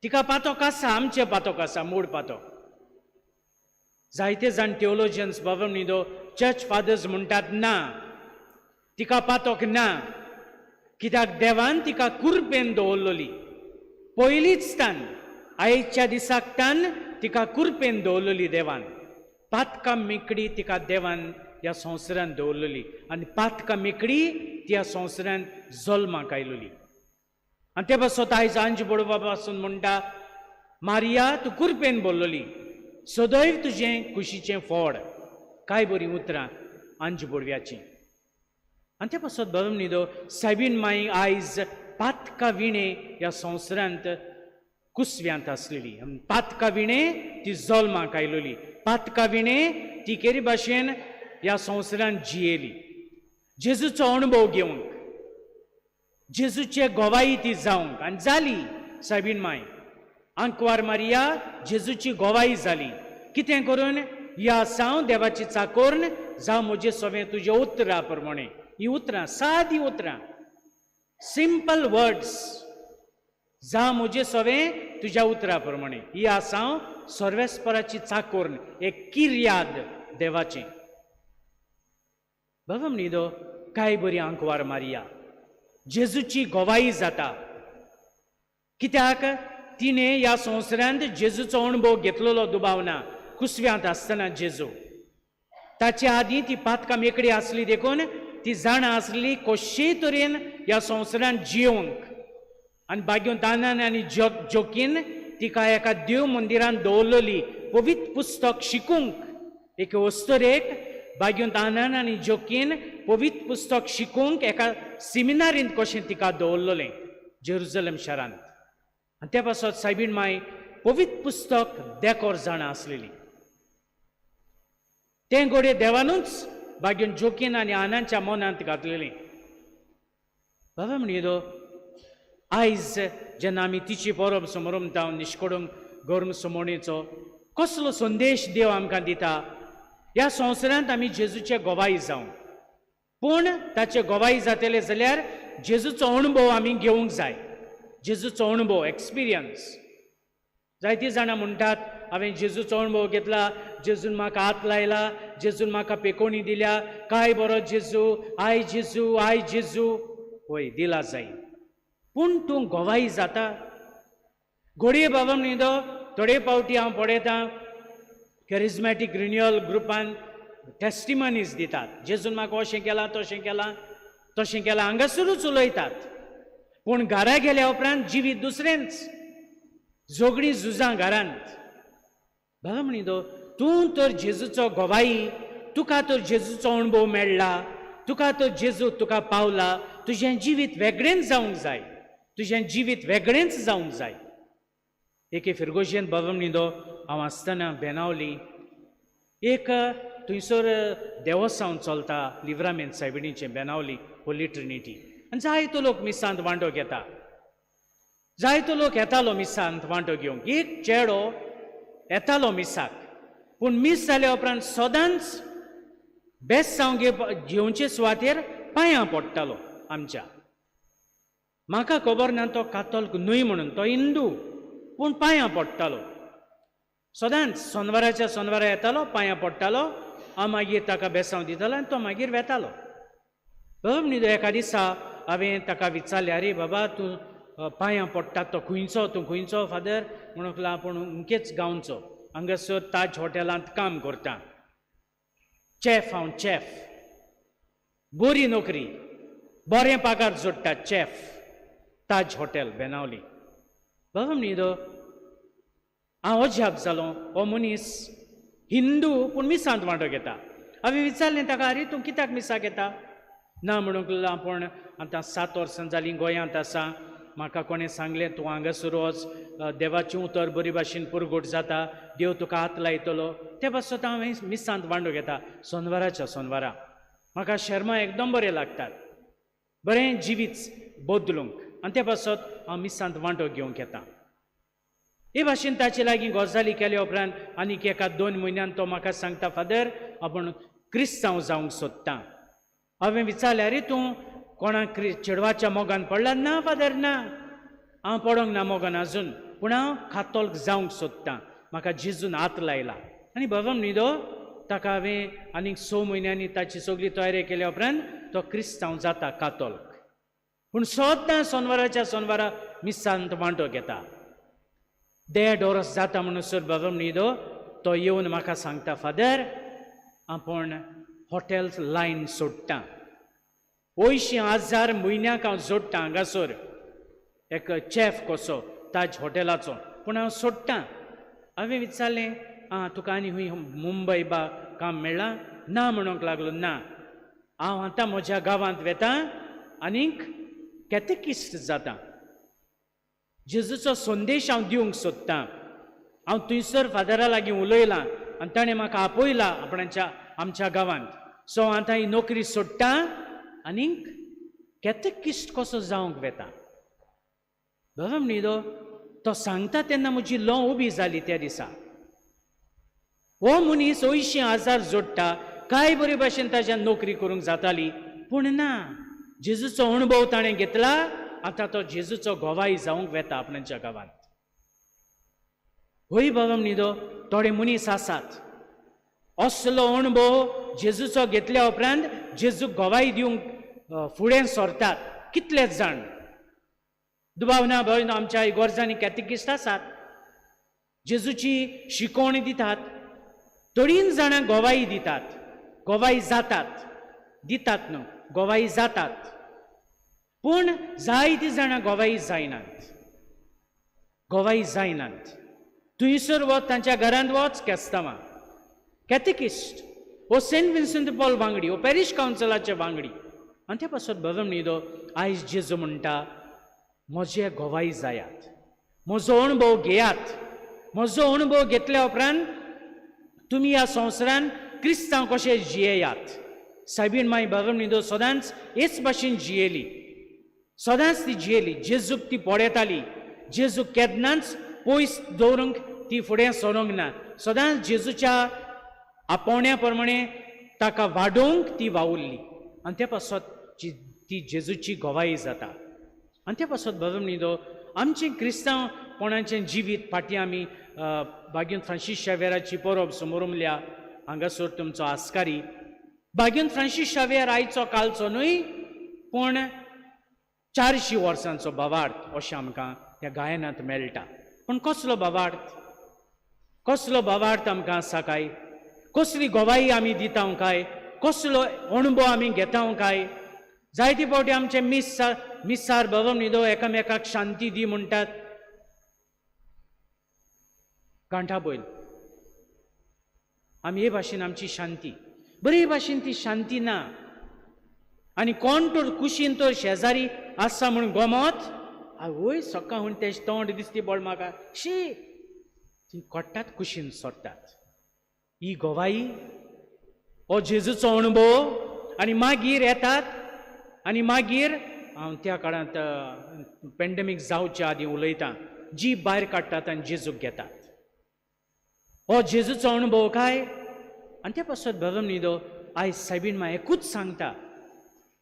Speaker 4: तिका पातक आसा, आमचें पातक आसा, मूळ पातक. जायते जाण थियोलॉजियन्स बाबा न्हिदो चर्च फादर्स म्हणटात ना, तिका पातक ना, कित्याक देवान तिका कुरपेन दवरलोली. पयलींच तान आयच्या दिसाक तान तिका कुरपेन दवरलोली देवान. पातकां मेकळी तिका देवान ह्या संवसारांत दवरलोली आनी पातकां मेकळी ती ह्या संवसारांत जल्माक आयलोली. आनी ते पासत आयज आंज बडोवपा पासून म्हणटा मारिया तूं कुरपेन बोल्लोली, सदैव तुजें कुशीचें फोड. काय बरीं उतरां आंज बोडव्याचीं. आनी ते पासत बाबा न्हिदो सायबीण माई आयज पातका विणे ह्या संवसारांत कुसव्यांत आसलेली. पातका विणे ती जल्माक आयलोली, पातका विणे ती केरी भाशेन ह्या संवसारांत जियेली. जेजूचो अणभव घेवंक, जेजूचे गोवाई ती जावंक आनी जाली सायबीण माय. आंकवार मारिया जेजूची गोवाई जाली. कितें करून? ह्या साव देवाची चाकोर्न जावं म्हजे सवें तुज्या उतरां प्रमाणें. ही उतरां सादी उतरां, सिंपल वर्ड्स, जावं म्हजे सवें तुज्या उतरां प्रमाणें. ही आसाव सर्वेस्पराची चाकोर्न, एक किर्याद देवाचें. बाबा न्हिदो काय बरी आंकवार मारिया जेजूची गोवाई जाता. कित्याक तिणें ह्या संवसारांत जेजूचो अणभव घेतलेलो दुबाव ना. कुसव्यांत आसतना जेजू ताचे आदीं ती पातकां मेकळी आसली देखून ती जाणा आसली कशेय तरेन ह्या संवसारांत जियोंक. आनी बाग्यो दानान आनी जोकीन तिका एका देव मंदिरांत दवरलोली पवित्र पुस्तक शिकूंक. एके वस्तुरेक बाग्यो दानान आनी जोकीन पवित्र पुस्तक शिकूंक एका सिमिनारींत कशें तिका दवरलोलें जेरुजलम शारांत. आनी ते पासत सायबीण माय पवित्र पुस्तक देकोर जाणा आसलेली. तें घडये देवानूच बागेन जोकीन आनी आनांच्या मनांत घातलेलें. बाबा म्हणिदो आयज जेन्ना आमी तिची परब समरमता निश्कडूंक गर्म समोणेचो कसलो संदेश देव आमकां दिता. ह्या संवसारांत आमी जेजूचे गोवाई जावं, पूण ताचे गोवाई जातले जाल्यार जेजूचो अणभव आमी घेवंक जाय. जेजूचो अणभव, एक्सपिरियन्स. जायतीं जाणां म्हणटात हांवें जेजूचो अणभव घेतला, जेजून म्हाका हात लायला, जेजून म्हाका पेकोणी दिल्या, काय बरो जेजू, I जेजू, I जेजू. हय दिला जाय, पूण तूं गोवाई जाता. घडये बाबा न्हिदो थोडे फावटी हांव पळयतां कॅरिज्मॅटीक रिन्युअल ग्रुपान टेस्टिमनीज दितात, जेजून म्हाका अशें केलां, तशें केलां, तशें केलां, हांगासरूच उलयतात. पूण घरा गेल्या उपरांत जिवीत दुसरेंच, झगडीं झुजां घरांत. बाबा म्हणिदो तूं तर जेजूचो गोवाई, तुका तर जेजूचो अणभव मेळ्ळा, तुका तर जेजू तुका पावला, तुजें जिवीत वेगळेंच जावंक जाय, तुजें जिवीत वेगळेंच जावंक जाय. एके फिरगोजेंत बाबा म्हणिदो हांव आसतना बेनावली एक थंयसर देवस्तांव चलता लिव्रामेंत सायबिणीचें, बेनावली होली ट्रिनिटी. आनी जायतो लोक मिसांत वांटो घेता, जायतो लोक येतालो मिसांत वांटो घेवंक. एक चेडो येतालो मिसाक, पूण मीस जाल्या उपरांत सदांच बेसांव घेवचे सुवातेर पांयां पडटालो आमच्या. म्हाका खबर ना तो कातोल्क न्हय म्हणून, तो हिंदू. पूण पांयां पडटालो. सदांच सोनवाराच्या सोनवारा येतालो, पांयां पडटालो, हांव मागीर ताका बेसांव दितालो आनी तो मागीर वेतालो. बाबा न्हिदो एका दिसा हांवें ताका विचारलें, आरे बाबा तूं पांयां पडटा तो खंयचो, तूं खंयचो फादर? म्हणूंक लागलो आपूण अमकेच गांवचो, हांगासर ताज हॉटेलांत काम करता, चॅफ हांव, चॅफ, बरी नोकरी, बरें पगार जोडटा, चॅफ, ताज हॉटेल बेनावली. बाबा न्हिदो हांव अजाप जालो, हो मनीस हिंदू पूण मिसांत वांटो घेता. हांवें विचारलें ताका, आरे तूं कित्याक मिसाक येता? ना म्हणूंक लागलो आपूण आतां 7 वर्सां जालीं गोंयांत आसा, म्हाका कोणें सांगलें तूं हांगासर वच, देवाचें उतर बरी भाशेन पुरगोट जाता, देव तुका हात लायतलो, ते पासत हांव मिसांत वांटो घेता सोनवाराच्या सोनवारा. म्हाका शर्मा एकदम बरें लागतात, बरें जिवीत बदलूंक, आनी ते पासत हांव मिसांत वांटो घेवंक येता. हे भाशेन ताचे लागीं गजाली केल्या उपरांत आनीक एका 2 म्हयन्यान तो म्हाका सांगता, फादर आपूण क्रिस्तांव जावंक सोदता. हांवें विचारलें, आरे तूं कोणाक चेडवाच्या मोगान पडला? ना फादर ना, हांव पडोंक ना मोगान आजून, पूण हांव कातोल्क जावंक सोदतां, म्हाका जेजून हात लायला. आनी बाबा न्हिदो ताका हांवें आनीक 6 म्हयन्यांनी ताची सगळी तयारी केल्या उपरांत तो क्रिस्तांव जाता कातोल्क. पूण सदां सोनवाराच्या सोनवारा मिसांत वांटो घेता. 1.5 वर्स जाता म्हणसर बाबा न्हिदो तो येवन म्हाका सांगता, फादर आपूण हॉटेल लायन सोडटा, 80,000 म्हयन्याक हांव जोडटा हांगासर, एक चॅफ कसो ताज हॉटेलाचो, पूण हांव सोडटा. हांवें विचारलें, आं तुका आनी खंय मुंबय बा काम मेळ्ळां? ना म्हणूंक लागलो, ना, हांव आतां म्हज्या गांवांत वेता आनीक कॅथेकिस्ट जाता, जेजूचो संदेश हांव दिवंक सोदतां. हांव थंयसर फादरा लागीं उलयलां आनी ताणें म्हाका आपयला आपणाच्या आमच्या गांवांत, सो आतां ही नोकरी सोडटा आनीक कॅथेकिस्ट कसो जावंक वेता. बाबा न्हिदो तो सांगता तेन्ना म्हजी लों उबी जाली त्या दिसा. हो मनीस 80,000 जोडटा, काय बरे भाशेन ताज्यान नोकरी करूंक जाताली, पूण ना, जेजूचो अणभव ताणें घेतला, आतां तो जेजूचो गोवाय जावंक वेता आपणाच्या गांवांत. हय बाबा न्हिदो थोडे मनीस आसात असलो अणभव जेजूचो घेतल्या उपरांत जेजूक गोवाय दिवंक फुडें सरतात कितलेच जाण. दुबाव ना भाव, आमच्या इगोर्जांनी कॅथेकिस्ट आसात, जेजूची शिकवण दितात, थोडीं जाणां गोवाय दितात, गोवाय जातात, दितात न्हू, गोवाय जातात, पूण जायतीं जाणां गोवाय जायनात, गोवाय जायनात. थंयसर वच, तांच्या घरांत वच, केस्तांवां कॅथेकिस्ट हो सेंट विन्सेंट पॉल वांगडी, हो पॅरीश कावन्सिलाचे वांगडी. आनी ते पासत बाबा न्हिदो आयज जेजू म्हणटा, म्हजे गोवाय जायात, म्हजो अणभव घेयात, म्हजो अणभव घेतल्या उपरांत तुमी ह्या संवसारान क्रिस्तांव कशें जियेयात. सायबीण माय बाबा न्हिदो सदांच हेच भाशेन जियेली, सदांच ती जियेली, जेजूक ती पळयताली, जेजूक केन्नाच पयस दवरूंक ती फुडें सरूंक ना, सदांच जेजूच्या आपोवण्या प्रमाणे ताका वाडोवंक ती वावुरली आनी ते पासत ती जेजूची गोवाय जाता. आनी ते पासत बाबा न्हिदो आमचें क्रिस्तांवपणाचें जिवीत फाटीं आमी बागीन फ्रांसीस शावेराची परब समोरमल्या, हांगासर तुमचो आस्कारी बागीन फ्रांसीस शावेर आयचो कालचो न्हय, पूण 400 वर्सांचो भावार्थ अशें आमकां त्या गायनांत मेळटा. पूण कसलो भावार्थ, कसलो भावार्थ आमकां आसा काय? कसली गोवाई आमी दिता काय? कसलो अणभव आमी घेता काय? जायते फावटी आमचे मिसार बाबा न्हिदो एकामेकाक शांती दी म्हणटात, गांठा बैल आमी हे भाशेन आमची शांती, बरे भाशेन ती शांती ना. आनी कोण तर कुशीन तर शेजारी आसा म्हूण गोमत, आवय सकाळ म्हूण तें तोंड दिसती बोल म्हाका शी, ती कोट्टात कुशीन सोडटात. ही गोवाई, हो जेजूचो अणभव. आनी मागीर येतात आनी मागीर हांव त्या काळांत पेंडेमीक जावच्या आदीं उलयतां, जी भायर काडटात आनी जेजूक घेतात, हो जेजूचो अणभव काय? आनी ते पासत बाबा न्हिदो आयज सायबीण माय एकूच सांगता,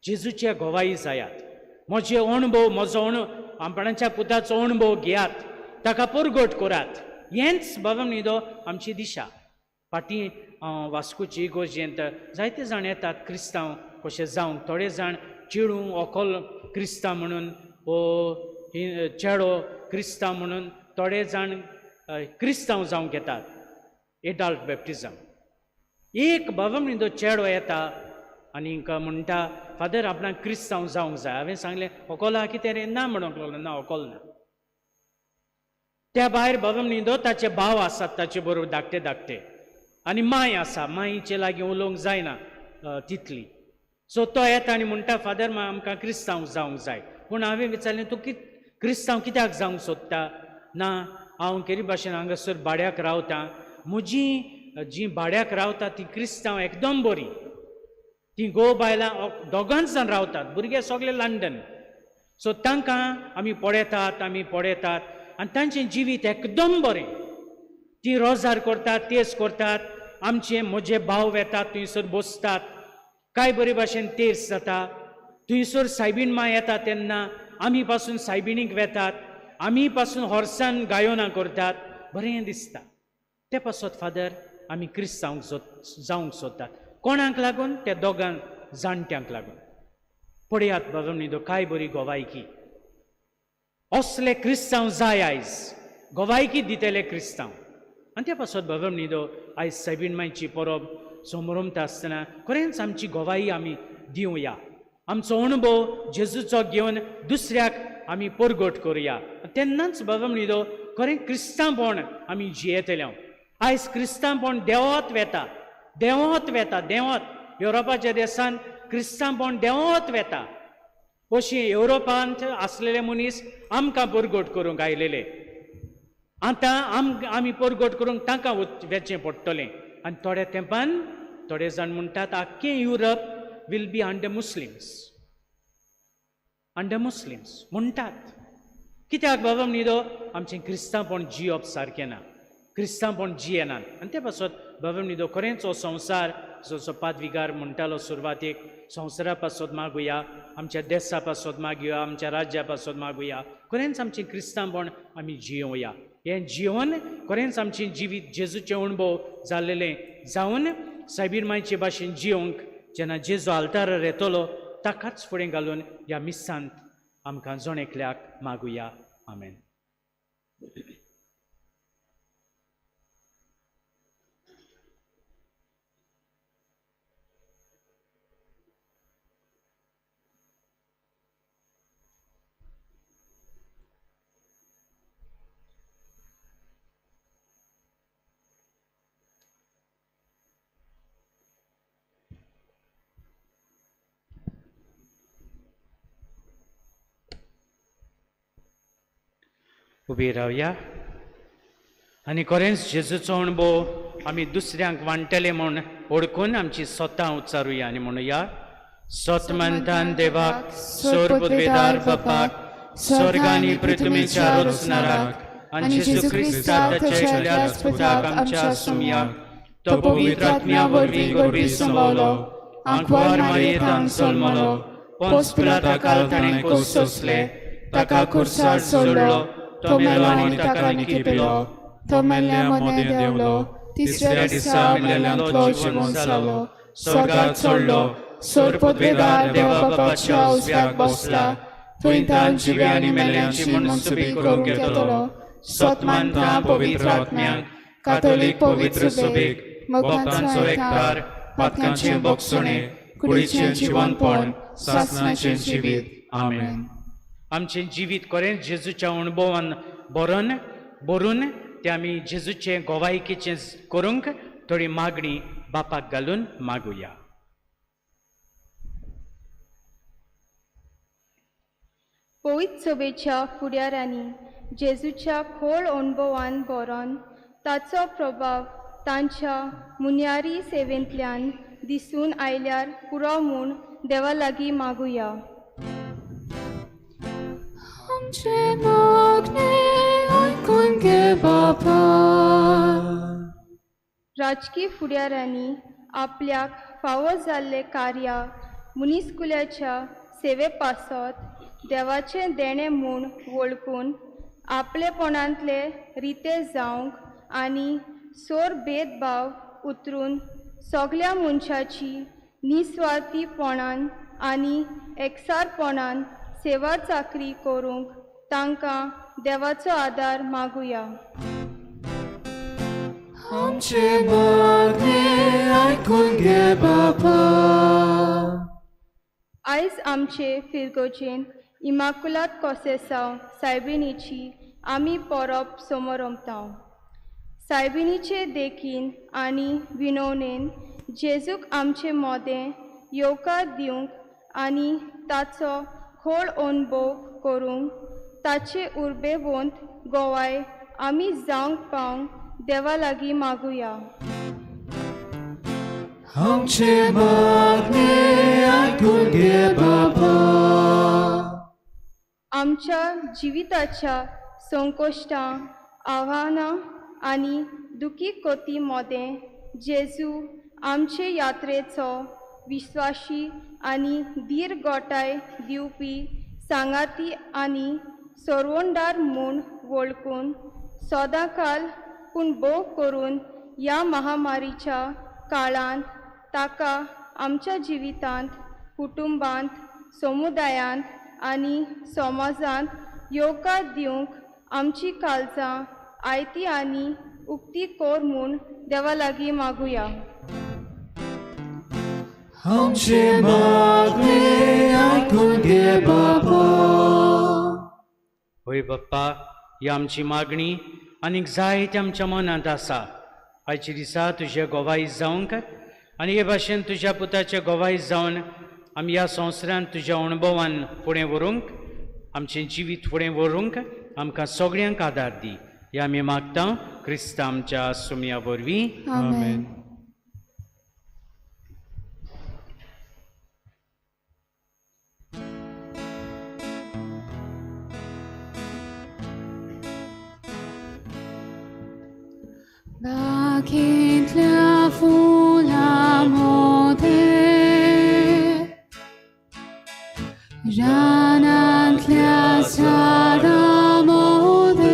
Speaker 4: जेजूचे गोवाई जायात, म्हजे अणभव, म्हजो आपणाच्या पुताचो अणभव घेयात, ताका परगट करात. हेंच बाबा न्हिदो आमची दिशा. फाटीं वास्कोची इगोर्जेंत जायते जाण येतात क्रिस्तांव कशें जावंक, थोडे जाण चेडूं व्हंकल क्रिस्तांव म्हणून वो चेडो क्रिस्तांव म्हणून थोडे जाण क्रिस्तांव जावंक येतात, एडल्ट बॅप्टिजम. एक बाबा न्हिदो चेडो येता आनीक म्हणटा, फादर आपणाक क्रिस्तांव जावंक जाय. हांवें सांगलें व्हंकल आहा कितें रे? ना म्हणूंक लागलो, ना व्हंकल ना. त्या भायर बाबा न्हिदो ताचे भाव आसात ताचे बरोबर धाकटे धाकटे, आनी मांय आसा, मांयचे लागीं उलोवंक जायना तितली. सो तो येता आनी म्हणटा, फादर आमकां क्रिस्तांव जावंक जाय. पूण हांवें विचारलें, तूं क्रिस्तांव कित्याक जावंक सोदता? ना, हांव केरी भाशेन हांगासर भाड्याक रावता, म्हजी जीं भाड्याक रावता तीं क्रिस्तांव एकदम बरीं, तीं घोव बायलां दोगांच जाण रावतात, भुरगे सगळे लंडन. सो तांकां आमी पळयतात, आमी पळयतात आनी तांचें जिवीत एकदम बरें, तीं रोजार करतात, तेज करतात, आमचे म्हजे भाव वेतात थंयसर बसतात, कांय बरे भाशेन तेर्स जाता थंयसर. सायबीण मां येता तेन्ना आमी पासून सायबिणीक वेतात, आमी पासून हॉर्सान गायोना करतात, बरें दिसता. ते पासत फादर आमी क्रिस्तांव जावंक सोदतात. कोणाक लागून? त्या दोगां जाणट्यांक लागून. पळयात बाबा न्हिदो काय बरी गोवायकी. असले क्रिस्तांव जाय आयज, गोवायकी दितले क्रिस्तांव. आनी त्या पासत बाबा न्हिदो आयज सायबीण मांयची परब समरमता आसतना खरेंच आमची गोवाई आमी दिवया, आमचो अणभव जेजूचो घेवन दुसऱ्याक आमी परगट करुया. तेन्नाच बाबा न्हिदो खरें क्रिस्तांवपण आमी जियेतले. आयज क्रिस्तांवपण देंवत वेता, देंवत वेता, देंवत. युरोपाच्या देशान क्रिस्तांवपण देंवत वेता. अशी युरोपांत आसलेले मनीस आमकां परगट करूंक आयलेले, आतां आमी परगट करूंक तांकां वेचें पडटलें. आनी थोड्या तेंपान थोडे जाण म्हणटात आख्खें Europe will be under Muslims, under Muslims म्हणटात. कित्याक बाबा न्हिदो आमचें क्रिस्तांवपण जियप सारकें ना, क्रिस्तांवपण जियेनात. आनी ते पासत बाबा न्हिदो खरेंच हो संवसार जसो पादविगार म्हणटालो सुरवातेक, संवसारा पासत मागुया, आमच्या देसा पासत मागुया, आमच्या राज्या पासत मागुया, खरेंच आमचें क्रिस्तांवपण आमी जियोया. हें जिवन खरेंच आमचें जिवीत जेजूचें अणभव जाल्लेलें जावन सायबीर मांयचे भाशेन जियोंक जेन्ना जेजू आल्तारार येतलो ताकाच फुडें घालून ह्या मिसांत आमकां जण एकल्याक मागुया. आमेन. उबी रावया आनी खरेंच जेजूचो अणभव आमी दुसऱ्यांक वांट्टले म्हूण ओळखून आमची स्वता उच्चारुया आनी म्हणुया, सतमंतान देवाक, सोर पदवेदार बापाक, स्वर्ग आनी पृथ्वीच्या रचणाराक आनी जेजू क्रिस्ताक ताच्या एकल्याच पुताक आमच्या सुमयाक, तो पवित्र आत्म्या वरवीं गर्भी संवलो, आंकवार मारयेंतान जल्मलो, पोंस पिलाता काल ताणें कोस सोंसले, ताका खुर्सार सोडलो, तो मेलो आनी ताका निकिपिलो,
Speaker 3: तो मेल्ल्या मदें देंवलो, तिसऱ्या दिसा मेल्ल्यांतलो जिवंत जालो, स्वर्गार चडलो, सोर पदवेदार देवा बापाच्या उजव्याक बसला, थंय ताण जिव्या आनी मेल्ल्यांची मनसुबी करूंक येतलो. सत मानता पवित्र आत्म्याक, कातोलीक पवित्र सभेक,
Speaker 1: भक्तांचो एकठार, पातकांचें बोगसणें, कुडीचें जिवनपण, सासणाचें जिवीत. आमेन.
Speaker 4: आमचें जिवीत खरेंच जेजूच्या अणभवान भरून भरून ते आमी जेजूचें गोवायकीचें करूंक थोडी मागणी बापाक घालून मागुया.
Speaker 10: पवित्र सभेच्या फुडाऱ्यांनी जेजूच्या खोल अणभवान भरून ताचो प्रभाव तांच्या मुन्यारी सेवेंतल्यान दिसून आयल्यार पुरो म्हूण देवा लागीं मागुया.
Speaker 1: आमचें मागणें आयकून घे बापा.
Speaker 10: राजकी फुडाऱ्यांनी आपल्याक फावो जाल्लें कार्य मनीसकुल्याच्या सेवे पासत देवाचें देणें म्हूण वळखून आपलेपणांतले रिते जावंक आनी सोर भेदभाव उतरून सगल्या मनशाची निस्वार्थीपणान आनी एकसारपणान सेवा चाकरी करूंक तांकां देवाचो आदार मागुया.
Speaker 1: आमचे मागणें आयकून घे बापा.
Speaker 10: आयज आमचे फिरगोजेन इमाकुलात कोसेसांव सायबिणीची आमी परब समरंभता. सायबिणीचे देखीन आनी विनवणेन जेजूक आमचे मोदें येवकार दिवंक आनी ताचो खोल अणभव करूंक ताचे उर्बेवंत गोवाय आमी जावंक पावंक देवा लागीं मागुया.
Speaker 1: आमचे मागणें आयकून घे बापा.
Speaker 10: आमच्या जिविताच्या संकश्टां, आव्हानां आनी दुखी कोती मोदें जेजू आमचे यात्रेचो विश्वाशी आनी धीर गोठाय दिवपी सांगाती आनी सरवणदार म्हूण वळखून सदांकाल पूण भोव करून ह्या महामारीच्या काळांत ताका आमच्या जिवितांत, कुटुंबांत, समुदायांत आनी समाजांत येवकार दिवंक आमची काळजां आयती आनी उक्ती कर म्हूण देवा लागीं मागुया.
Speaker 1: आमचे मागणें आयकून घे बापा.
Speaker 4: होय बाप्पा, ही आमची मागणी आनीक जायते आमच्या मनांत आसा. आयच्या दिसा तुजे गोवाय जावंक आनी हे भाशेन तुज्या पुताचे गोवाय जावन आमी ह्या संवसारांत तुज्या अणभवान फुडें व्हरूंक, आमचें जिवीत फुडें व्हरूंक आमकां सगळ्यांक आदार दी. हे आमी मागता क्रिस्त आमच्या सुमया वरवीं.
Speaker 3: आमेन. बागेंतल्या फुलां मोदें, रानांतल्या झाडां मोदें,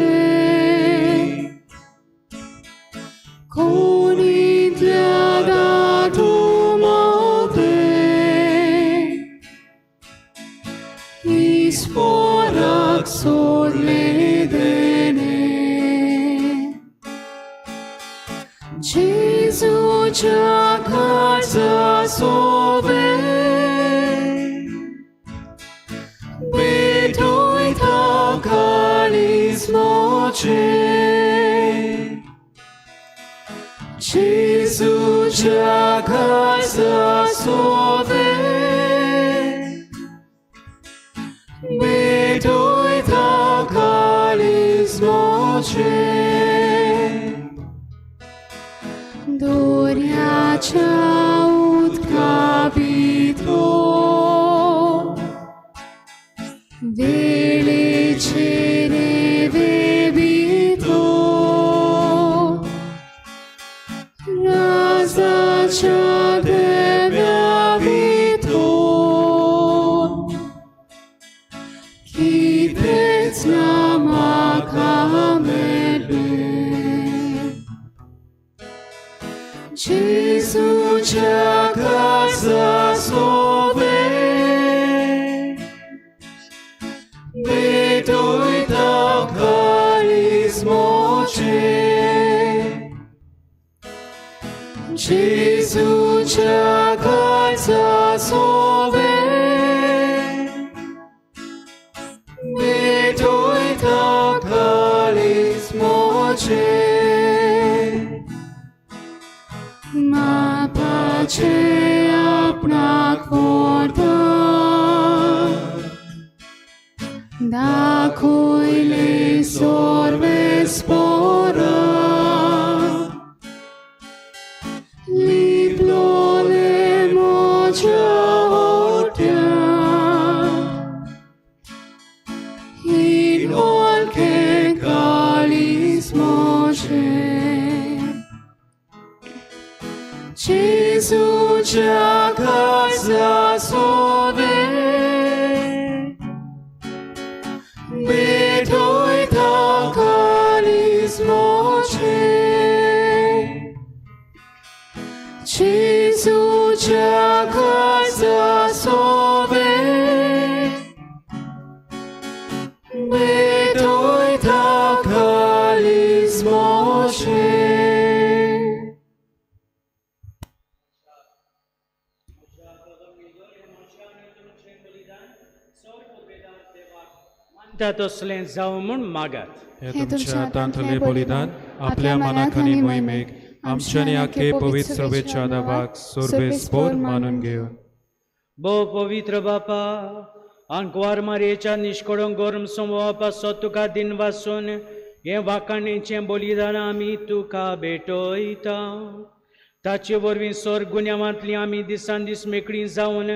Speaker 3: कोणींतल्या धातू मोदें, ईस्वराक सोडलें देणें. जेजूच्या काळजा सोबें भेटयता काळीज म्हजें. जेजूच्या काळजा सोबें भेटयता काळीज म्हजें. दर्याच्या उदका भितर वेळेचे रेंवे भितर राजाच्या देव्या भितर कितेंच ना म्हाका मेळ्ळें. जेजूच्या काळजा सोबें भेटयता काळीज म्हजें. जेजूच्या काळजा सोबें भेटयता काळीज म्हजें. मापाचे आपणाक व्हरता दाखयलें सर्वेस्पराक, लिपलोलें म्हज्या ओट्यांत हीन वळखें काळीज म्हजें. जेजूच्या काळजा सोबें भेटयता
Speaker 1: मोचे जेजूच्या खासा सोवे भेटोयता कालीज मोचे.
Speaker 4: मानता तसलें जावं म्हूण मागात.
Speaker 11: हे तुमच्या हातांतलें बलिदान आपल्या मनाक आनी मोहिमेक आमच्या आनी आखे पवित्र सभेच्या नांवाक सोर्बेस्पोर मानून घेवन.
Speaker 4: भोव पवित्र बापा, आंकवार मारयेच्या निश्कडोंक गोरम समोवा पासत तुका दिनवासून हें वाखाणेचें बलिदान आमी तुका भेटयता. ताचे वरवीं सोर गुन्यांवांतली आमी दिसान दीस मेकळी जावन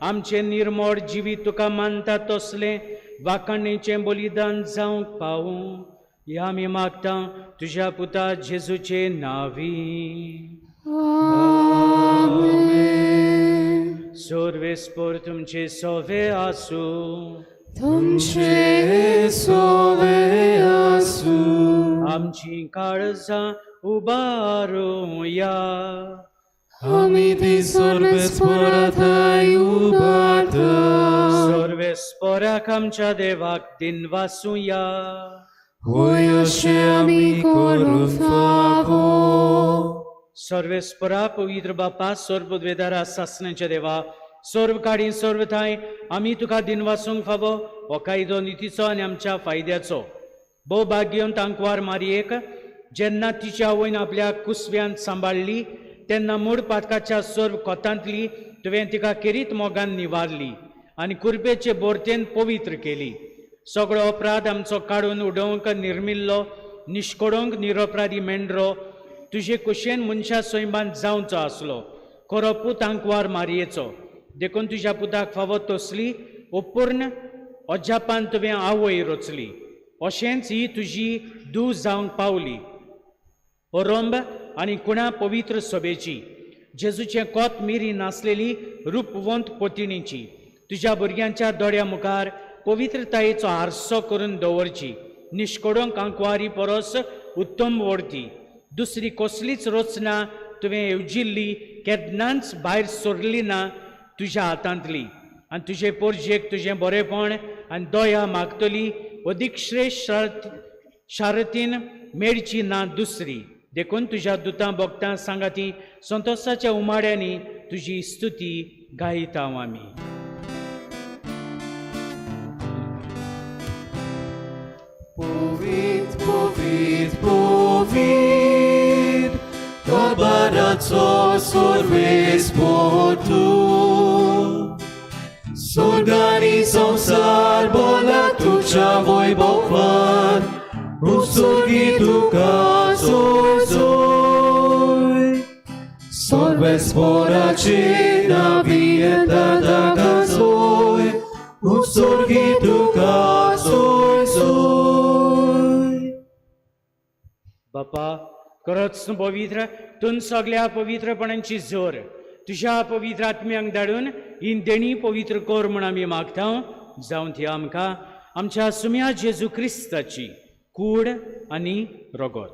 Speaker 4: आमचें निर्मोड जिवीत तुका मानता तसलें वाखाणेचें बलिदान जावंक पावूं ह्या आमी मागता तुज्या पुता जेजूचे नांवी. सोर्वेस्पोर तुमचे सोवे आसूं.
Speaker 1: तुमचे सोवे आसूं.
Speaker 4: आमची काळजां उबारुया.
Speaker 1: आमी ती सोर्वेस्पोरा थांय उबारता.
Speaker 4: सोर्वेस्पोराक आमच्या देवाक दिनवासुया.
Speaker 1: होय अशें आमी करूंक फावो.
Speaker 4: सर्वेस्परा पवित्र बापा, सर्वद्वेदारा सासण्याच्या देवा, सर्व काडी सर्व ठांय आमी तुका दिनवासूंक फावो हो कायदो नितीचो आनी आमच्या फायद्याचो. भोव भाग्यवंत आंकवार मारयेक जेन्ना तिच्या आवयन आपल्या कुसव्यान सांबाळ्ळी तेन्ना मूड पातकाच्या सर्व कोतांतली तुवें तिका खेरीत मोगान निवारली आनी कुर्बेचे बोरतेन पवित्र केली. सगळो अपराध आमचो काडून उडोवंक निर्मिल्लो निश्कोडोंक निरपराधी मेंढरो तुजे कुशेन मनशा सैमान जावचो आसलो खरो पूत आंकवार मारयेचो. देखून तुज्या पुताक फावो तसली अपूर्ण अजापान तुवें आवय रचली. अशेंच ही तुजी धूव जावंक पावली. ओरंब आनी कुणा पवित्र सभेची जेजूचें कोत मिरी नासलेली रुपवंत पोतिणीची तुज्या भुरग्यांच्या दोळ्या मुखार पवित्रतायेचो आरसो करून दवरची. निश्कोडोंक आंकवारी परस उत्तम वडती दुसरी कसलीच रचना तुवें येवजिल्ली केन्नाच भायर सरली ना तुज्या हातांतली. आनी तुजे पोरजेक तुजें बरेपण आनी दया मागतली अदीक श्रेश्ठ शारतीन मेळची ना दुसरी. देखून तुज्या दुतां भक्तां सांगाती संतोसाच्या उमाड्यांनी तुजी स्तुती गायता आमी.
Speaker 1: पवित्र पवित्र पवित्र दरबाराचो सोर्वेस्पोर तूं. स्वर्गानी संवसार बोला तुज्या वैभवान उत्सर्गी तुका सोय सोय. सर्वेस्पोराचे नावी येता ताका सोय उत्सर्गी तुका सोय सोय.
Speaker 4: बापा खरोच तूं पवित्र, तूं सगल्या पवित्रपणांची जोर तुज्या पवित्र आत्म्यांक धाडून ही देणी पवित्र कर म्हूण आमी मागता. जावन ती आमकां आमच्या सुम्या जेजू क्रिस्ताची कूड आनी रगत.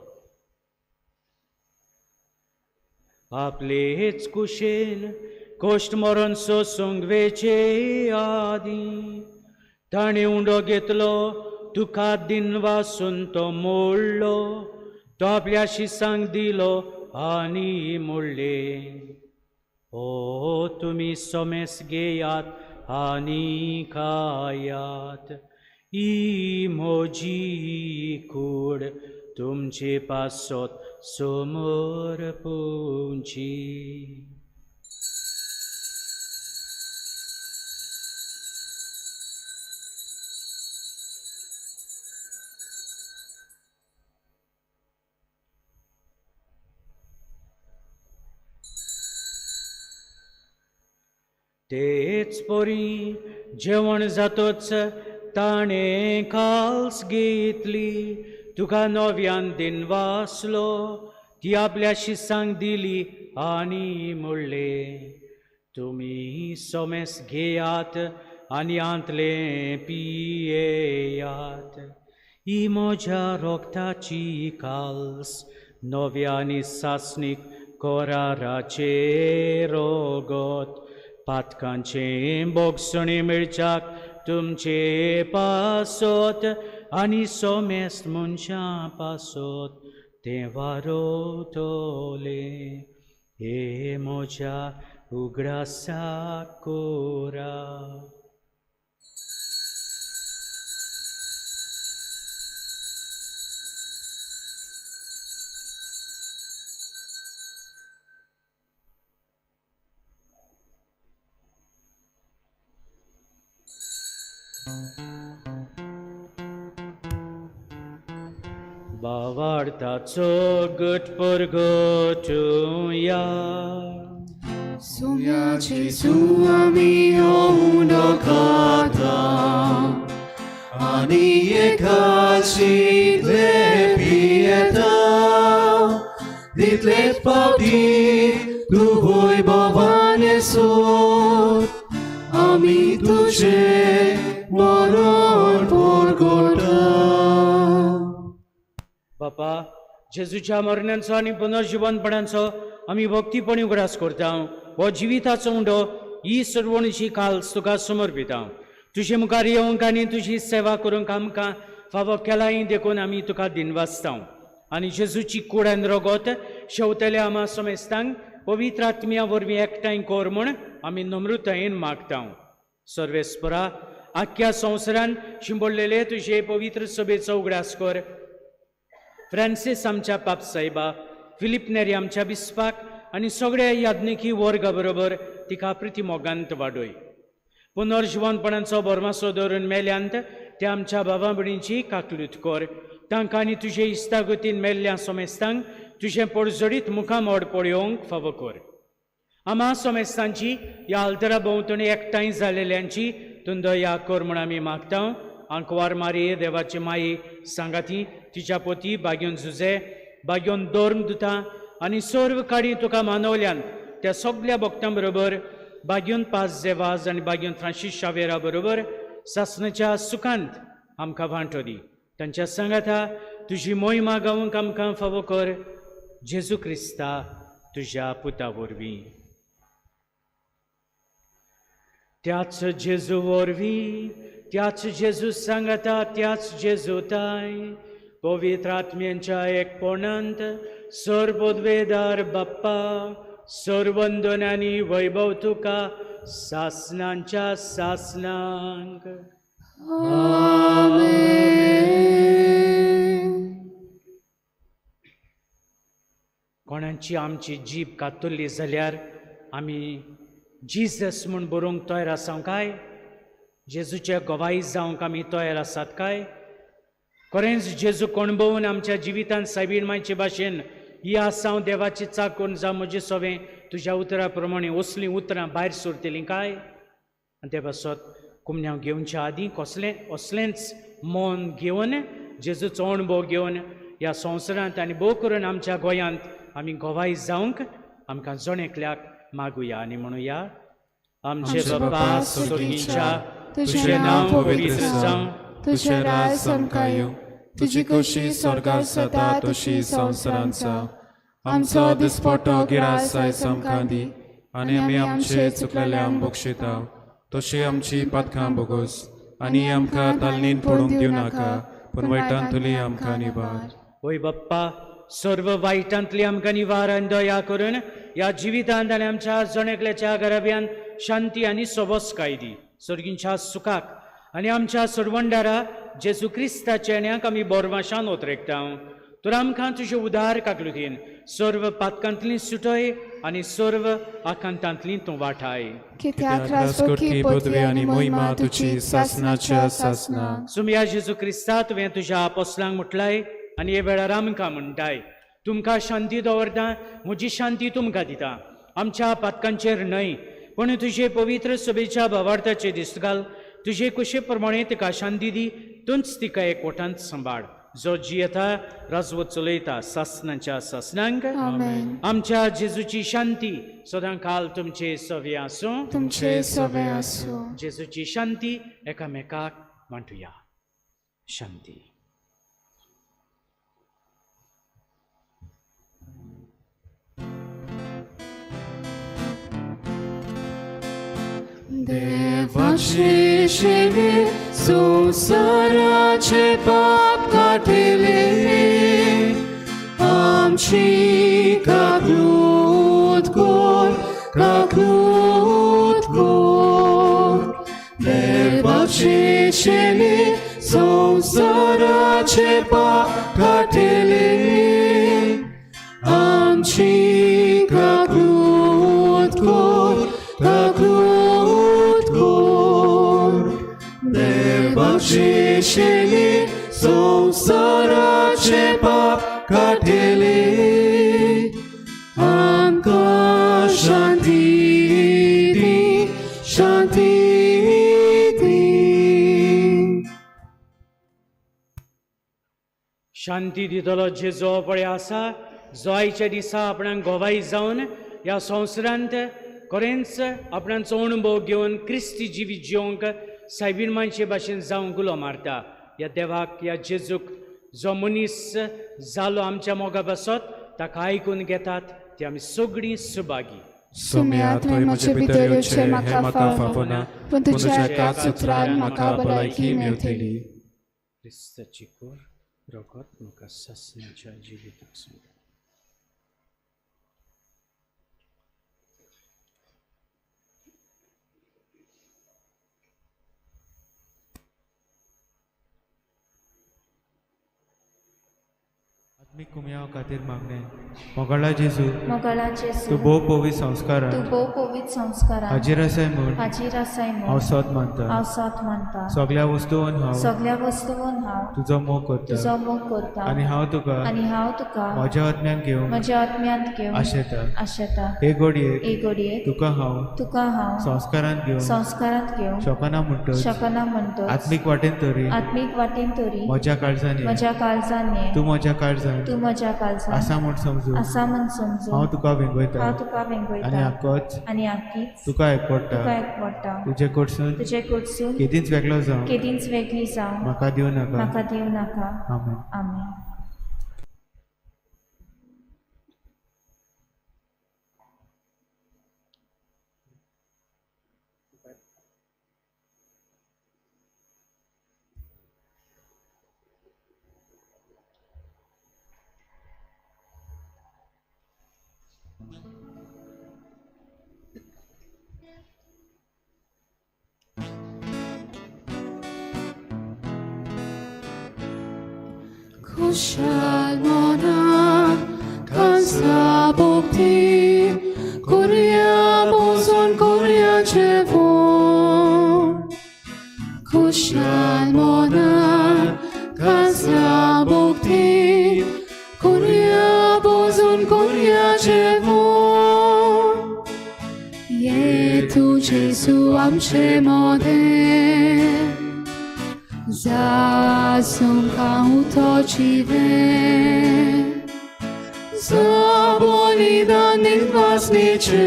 Speaker 4: आपलेच कुशेन कोश्ट मरण सोसूंक वेचे आदीं ताणें उंडो घेतलो तुका दिनवासून तो मोडलो तो आपल्या शिसांक दिलो आनी मोडले. ओ तुमी सोमेस घेयात आनी खायात ही म्हजी कूड तुमचे पासत समर्पुची. तेच परी जेवण जातोच ताणें काल्स घेतली तुका नव्यान दिनवासलो ती आपल्या शिसांक दिली आनी म्हणले तुमी सोमेस घेयात आनी आंतलें पियेयात. ही म्हज्या रोगताची काल्स नव्या आनी सासणीक कोराराचे रोगत पातकांचे बोगसणी मेळच्याक तुमचे पासत आनी सोमेस्त मनशां पासत तें वारोतले. हे म्हज्या उगडासाक कोरा. बावार्थाचो गट परगटुया.
Speaker 3: सुम्या जेजू आमी हो उंडो खाता
Speaker 1: आनी एकाशितले पियेता तितलेच पावटी तूं वैभवान येसो आमी तुजें मरण परगटा.
Speaker 4: बापा, जेजूच्या मरणांचो आनी पुनर्जिवनपणाचो आमी भक्तीपणी उगडास करता. हो जिविताचो उंडो ही सर्वणीची काल्स तुका समर्पिता. तुजे मुखार येवंक आनी तुजी सेवा करूंक आमकां फावो केलाय देखून आमी तुका दिनवासता. आनी जेजूची कूड आनी रगत शेवतल्या आमा समेस्तांक पवित्र आत्म्या वरवीं एकठांय कर म्हूण आमी नम्रतायेन मागता. सर्वेस्परा, आख्ख्या संवसारान शिंबोडलेले तुजे पवित्र सभेचो उगडास कर. फ्रांसीस आमच्या पाप साहेबा, फिलीप नेरी आमच्या बिस्पाक आनी सगळ्या याज्ञिकी वर्गा बरोबर तिका प्रिती मोगांत वाडय. पुनर्जिवनपणाचो भरमासो दवरून मेल्यांत त्या आमच्या बाबा भयणींची काकलूत कर. तांकां आनी तुजे इश्टागतीन मेल्ल्या सोमेस्तांक तुजें पोडजडीत मुखामोड पळोवंक फावो कर. आमा सोमेस्तांची ह्या आल्तरा भोंवतणी एकठांय जालेल्यांची तूं दया कर म्हूण आमी मागता. आंकवार मारये देवाची माई सांगाती तिच्या पोती बाग्योन जुजे बाग्योन दोर्म दुता आनी सर्व काडी तुका मानवल्यान त्या सगल्या भक्तां बरोबर बाग्योन पास जेवाज आनी बाग्योन फ्रांसीस शावेरा बरोबर सासणाच्या सुखांत आमकां वांटो दी. तांच्या सांगाता तुजी मोहिमा गावंक आमकां फावो कर. जेजू क्रिस्ता तुज्या पुता वरवीं. त्याच जेजू वरवीं, त्याच जेजू सांगाता, त्याच जेजू ताय पवित्र आत्म्यांच्या एकपणांत सर्वोद्वेदार बाप्पा सर्वंदन आनी वैभव तुका सासणांच्या सासणांक. कोणाची आमची जीब कातुरली जाल्यार आमी जिजस म्हूण बरोवंक तयार आसा काय? जेजूचे गवाई जावंक आमी तयार आसात काय? खरेंच जेजू कोणबोवन आमच्या जिवितांत सायबीण मायचे भाशेन ही आसा हांव देवाची चाकून जावं म्हजें सोवें तुज्या उतरा प्रमाणे असलीं उतरां भायर सरतलीं काय? आनी ते पासत कुमन्यांव घेवच्या आदीं कसलें असलेंच मन घेवन जेजूचो अणभव घेवन ह्या संवसारांत आनी भोव करून आमच्या गोंयांत आमी गवाय जावंक आमकां जण एकल्याक मागुया आनी म्हणुया. आमचे बापा स्वर्गीच्या, तुजें नांव पवित्र जावं,
Speaker 3: तुजें राज आमकां येवं,
Speaker 11: तुजी खोशी स्वर्गार जाता तशी संवसारांत जावं. आमचो दिसपटो गिरास आयज आमकां दी आनी आमी आमचे चुकलेल्यांक बक्षिता तशी आमची पातकां बोगोस आनी आमकां तालनीन पडूंक दिवं नाका पूण वायटांतली आमकां निवार.
Speaker 4: होय बाप्पा, सर्व वायटांतली आमकां निवार आनी दया करून ह्या जिवितांत आनी आमच्या जण एकल्याच्या घराब्यान शांती आनी सोबसकाय दी. सर्गींच्या सुखाक आनी आमच्या सरवंडारा जेजू क्रिस्ताच्या येण्याक आमी बोरवाशान ओतरेकता. तर आमकां तुजे उदार काकलुतीन सर्व पातकांतली सुटय आनी सर्व आकांतांतली तूं वाठाय.
Speaker 3: कित्याक राजकोटी पदवी
Speaker 11: आनी मोहिमा तुजी सासणाच्या सासणाक.
Speaker 4: सुमया जेजू क्रिस्ता, तुवें तुज्या आपोसलांक म्हटलाय आनी हे वेळार आमकां म्हणटाय, तुमकां शांती दवरता, म्हजी शांती तुमकां दिता. आमच्या पातकांचेर न्हय पूण तुजे पवित्र सभेच्या भावार्थाचे दिस्त घाल. तुजे कुशे प्रमाणे तिका शांती दी, तूंच तिका एकवटांत सांबाळ, जो जियेता राजवत चलयता सासणाच्या सासणांक.
Speaker 3: आमेन.
Speaker 4: आमच्या जेजूची शांती सदां काल तुमचे सवे आसूं.
Speaker 3: तुमचे सवे आसूं.
Speaker 4: जेजूची शांती एकामेकाक वांटुया. शांती.
Speaker 1: देवाचे शेवे संवसाराचे पाप काडटले आमची काकूत कर काकूत कर देवाचे शेवे संवसाराचे पाप काडटले आमची काकूत कर काकूत कर देवाचे शेले संवसाराचे पाप काडटले आमकां शांती दी शांती दी.
Speaker 4: शांती दितलो जेजो पळय आसा जो आयच्या दिसा आपणाक गोवाय जावन ह्या संवसारांत खरेंच आपणाचो अणभव घेवन क्रिस्ती जिवीत जिवंक सायबीण मानशे भाशेन जावंक उलो मारता. ह्या देवाक ह्या जेजूक जो मनीस जालो आमच्या मोगा पासत ताका आयकून घेतात ती आमी सगळीं सुभागी.
Speaker 11: सोम्या तुवें म्हजे भितर येवचें म्हाका फावना, पूण तुज्या एकाच उतरान म्हाका भलायकी मेळटली.
Speaker 4: क्रिस्ताची कोर रगत म्हाका सासण्याच्या जिविताक सांगता.
Speaker 12: आत्मीक कुमयाव खातीर मागणें. मोगाळा जेजू,
Speaker 13: मोगाळा जेजू,
Speaker 12: तूं भोव पवित्र संस्कारान
Speaker 13: तूं भोव पवित्र संस्कारान
Speaker 12: हाजीर आसाय म्हूण
Speaker 13: हाजीर आसाय म्हूण
Speaker 12: हांव सत मानता.
Speaker 13: हांव सत मानता.
Speaker 12: सगल्या वस्तून हांव
Speaker 13: सगल्या वस्तून हांव
Speaker 12: तुजो मोग करता
Speaker 13: तुजो मोग करता
Speaker 12: आनी हांव तुका
Speaker 13: आनी हांव तुका
Speaker 12: म्हज्या आत्म्यान घेवंक
Speaker 13: म्हज्या आत्म्यांत घेवंक
Speaker 12: आशेता.
Speaker 13: आशेता.
Speaker 12: हे घडयेक
Speaker 13: हे घडयेक
Speaker 12: तुका हांव
Speaker 13: तुका हांव
Speaker 12: संस्कारांत घेवंक
Speaker 13: संस्कारांत घेवंक
Speaker 12: शकना म्हणटच
Speaker 13: शकना म्हणटच
Speaker 12: आत्मीक वाटेन तरी
Speaker 13: आत्मीक वाटेन तरी
Speaker 12: म्हज्या काळजान ये.
Speaker 13: म्हज्या काळजान ये.
Speaker 12: तूं म्हज्या काळजान
Speaker 13: तूं म्हज्या काळजान
Speaker 12: आसा म्हूण समजून
Speaker 13: आसा म्हूण समजून
Speaker 12: हांव तुका वेंगयता
Speaker 13: हांव तुका वेंगयता
Speaker 12: आनी आकोच
Speaker 13: आनी आकीच
Speaker 12: तुका एकवडटा.
Speaker 13: तुका एकवडटा.
Speaker 12: तुजे कडसून
Speaker 13: तुजे कडसून
Speaker 12: केदींच वेगळो जावं
Speaker 13: केदींच वेगळी जावं
Speaker 12: म्हाका दिवं नाका.
Speaker 13: म्हाका दिवं नाका.
Speaker 12: आमेन.
Speaker 13: आमेन.
Speaker 1: खुशाल मनान खासा भक्ती करया भोजन करया जेवण. खुशाल मनान खासा भक्ती करया भोजन करया जेवण. ये तूं जेजू आमचे मदें जासूंका उतो जिवें जा बलिदान निर्वासनेचें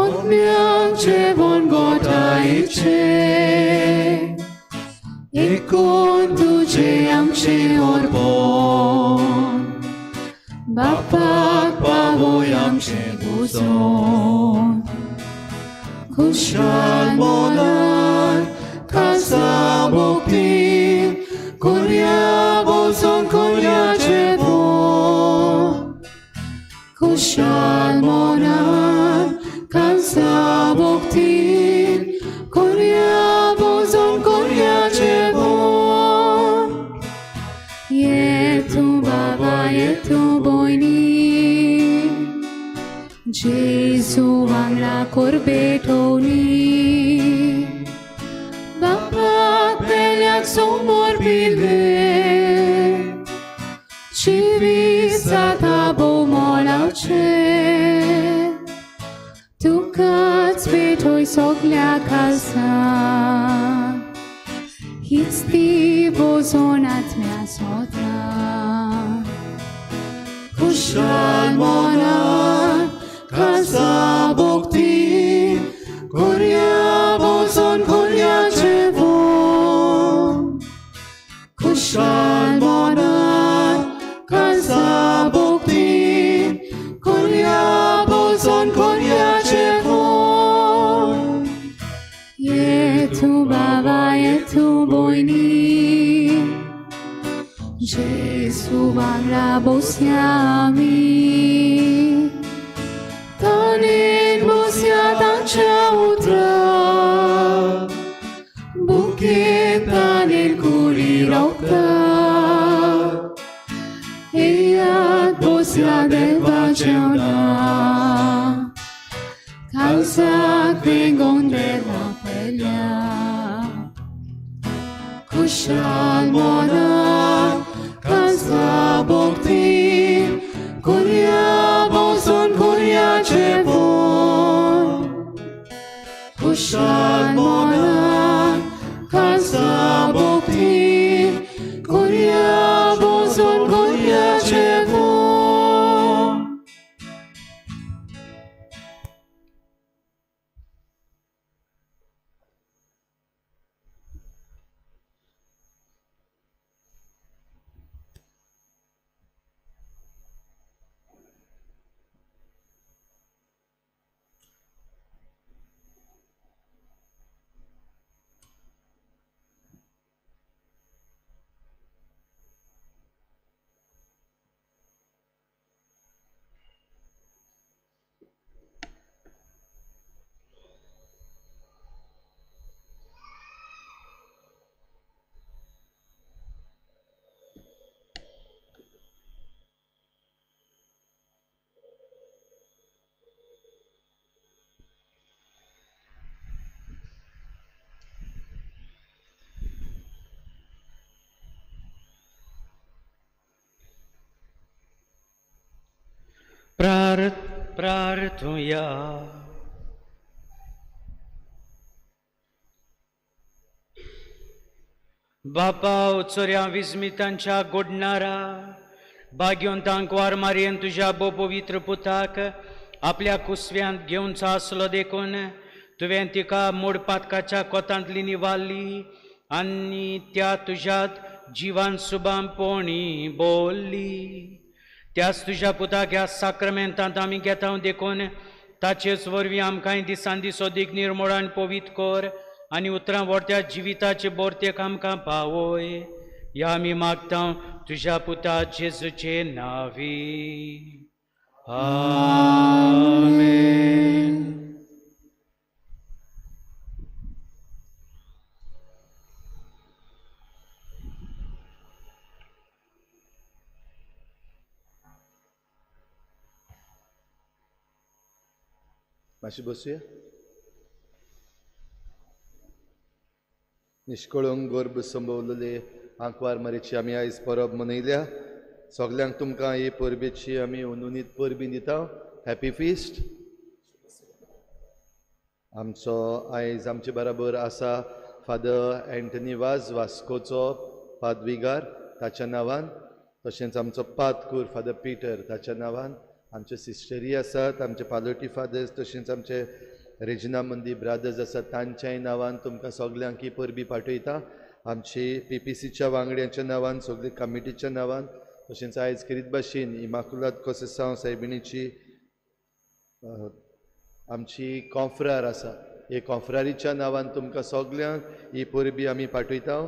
Speaker 1: आत्म्याक जेवण गोठायचें एकूण तुजें आमचें अर्पण बापाक पावय आमचें भोजन. खुशाल मनान खासा भक्ती करया भोजन करया जेवण. खुशाल मनान खासा भक्ती करया भोजन करया जेवण. ये तूं बाबा ये तूं भयणी जेजू वांगडा कर भेटवणी. बापाक पेल्याक समोर पिले जिवीत जाता भोव मोलाचें तुकाच भेटय सगल्या खासा हीच ती भोजन आत्म्या सोता. खुशाल मनान खासा भक्ती करया भोजन करया जेवण. खुशाल मनान खासा भक्ती करया भोजन करया जेवण.
Speaker 3: भयणी जेजू वांगडा बसया आमी ताणें बसया ताच्या उतरां बुकें ताणें कुडी रावता येयात बसया देवाच्या खालसाक वेंगोवन देवा पेल्या खुशाल मनान खासा भक्तीन कोरया बसून कोरया जेवण खुशाल मनान खासा भक्तीन कोरया बसून कोरया जेवण.
Speaker 4: प्रार्थुया. बापा चोऱ्या विस्मितांच्या गोडणारा भाग्यवंतांक वार मारयेन तुज्या भो पवित्र पुताक आपल्या कुसव्यांत घेवचो आसलो देखून तुवें तिका मोडपातकाच्या कोतांतली निवारली आनी त्या तुज्यात जिवान सुबाम पोणी बोल्ली. त्याच तुज्या पुताक ह्या साक्रमेंतांत आमी घेता देखून ताचेच वरवीं आमकांय दिसान दीस अदीक निर्मळ आनी पवित्र कर आनी उतरां व्हरत्या जिविताचे बोरतेक आमकां पावय. ह्या आमी मागता तुज्या पुता जेजूचे नांवी. आमेन.
Speaker 2: मातशी बसूया. निश्कळंक गर्भ संभवलेले आंकवार मारीची आमी आयज परब मनयल्या. सगल्यांक तुमकां ही परबेची आमी अनुनीत परबी दिता. Happy feast. आमचो आयज आमचे बराबर आसा फादर एंटनी वाज, वास्कोचो पादविगार, ताच्या नांवान, तशेंच आमचो पादकूर फादर पिटर ताच्या नांवान, आमचे सिस्टरी आसात, आमचे पालोटी फादर्स, तशेंच आमचे रेजिना मंदी ब्रादर्स आसात, तांच्याय नांवान तुमकां सगल्यांक ही परबी पाठयता. आमची पी पी सीच्या वांगड्यांच्या नांवान, सगळे कमिटीच्या नांवान, तशेंच आयज खेरीत भाशेन इमाकुलात कोसेसांव सायबिणीची आमची कॉफ्रार आसा, हे कॉफ्रारीच्या नांवान तुमकां सगल्यांक ही परबी आमी पाठयता.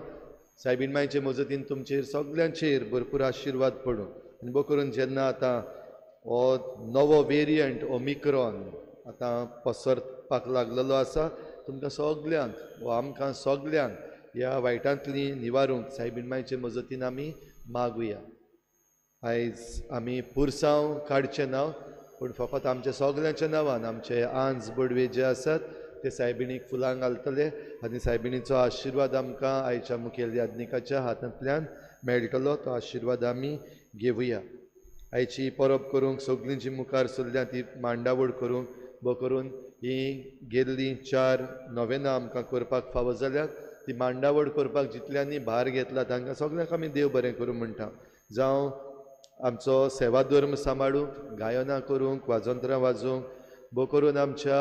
Speaker 2: सायबीण मायचे मजतीन तुमचेर सगल्यांचेर भरपूर आशिर्वाद पडूं. आनी बरो करून जेन्ना आतां हो नवो वेरियंट ओमिक्रॉन आतां पसरपाक लागलेलो आसा, तुमकां सगल्यांक वा आमकां सगल्यांक ह्या वायटांतली निवारूंक सायबीण मायचे मजतीन आमी मागुया. आयज आमी पुरसांव काडचें ना, पूण फकत आमच्या सगल्यांच्या नांवान आमचे आंज बडवे जे आसात ते सायबिणीक फुलां घालतले आनी सायबिणीचो आशिर्वाद आमकां आयच्या मुखेल याज्ञिकाच्या हातांतल्यान मेळटलो. तो आशिर्वाद आमी घेवया. आयची परब करूंक सगळीं जी मुखार सरल्या ती मांडावळ करूंक बरो करून ही गेल्लीं 4 नोवेनां आमकां करपाक फावो जाल्यार ती मांडावळ करपाक जितल्यांनी भार घेतला तांकां सगल्यांक आमी देव बरें करूं म्हणटा. जावं आमचो सेवा धर्म सांबाळूंक, गायनां करूंक, वाजंत्रां वाजोवंक, बरो करून आमच्या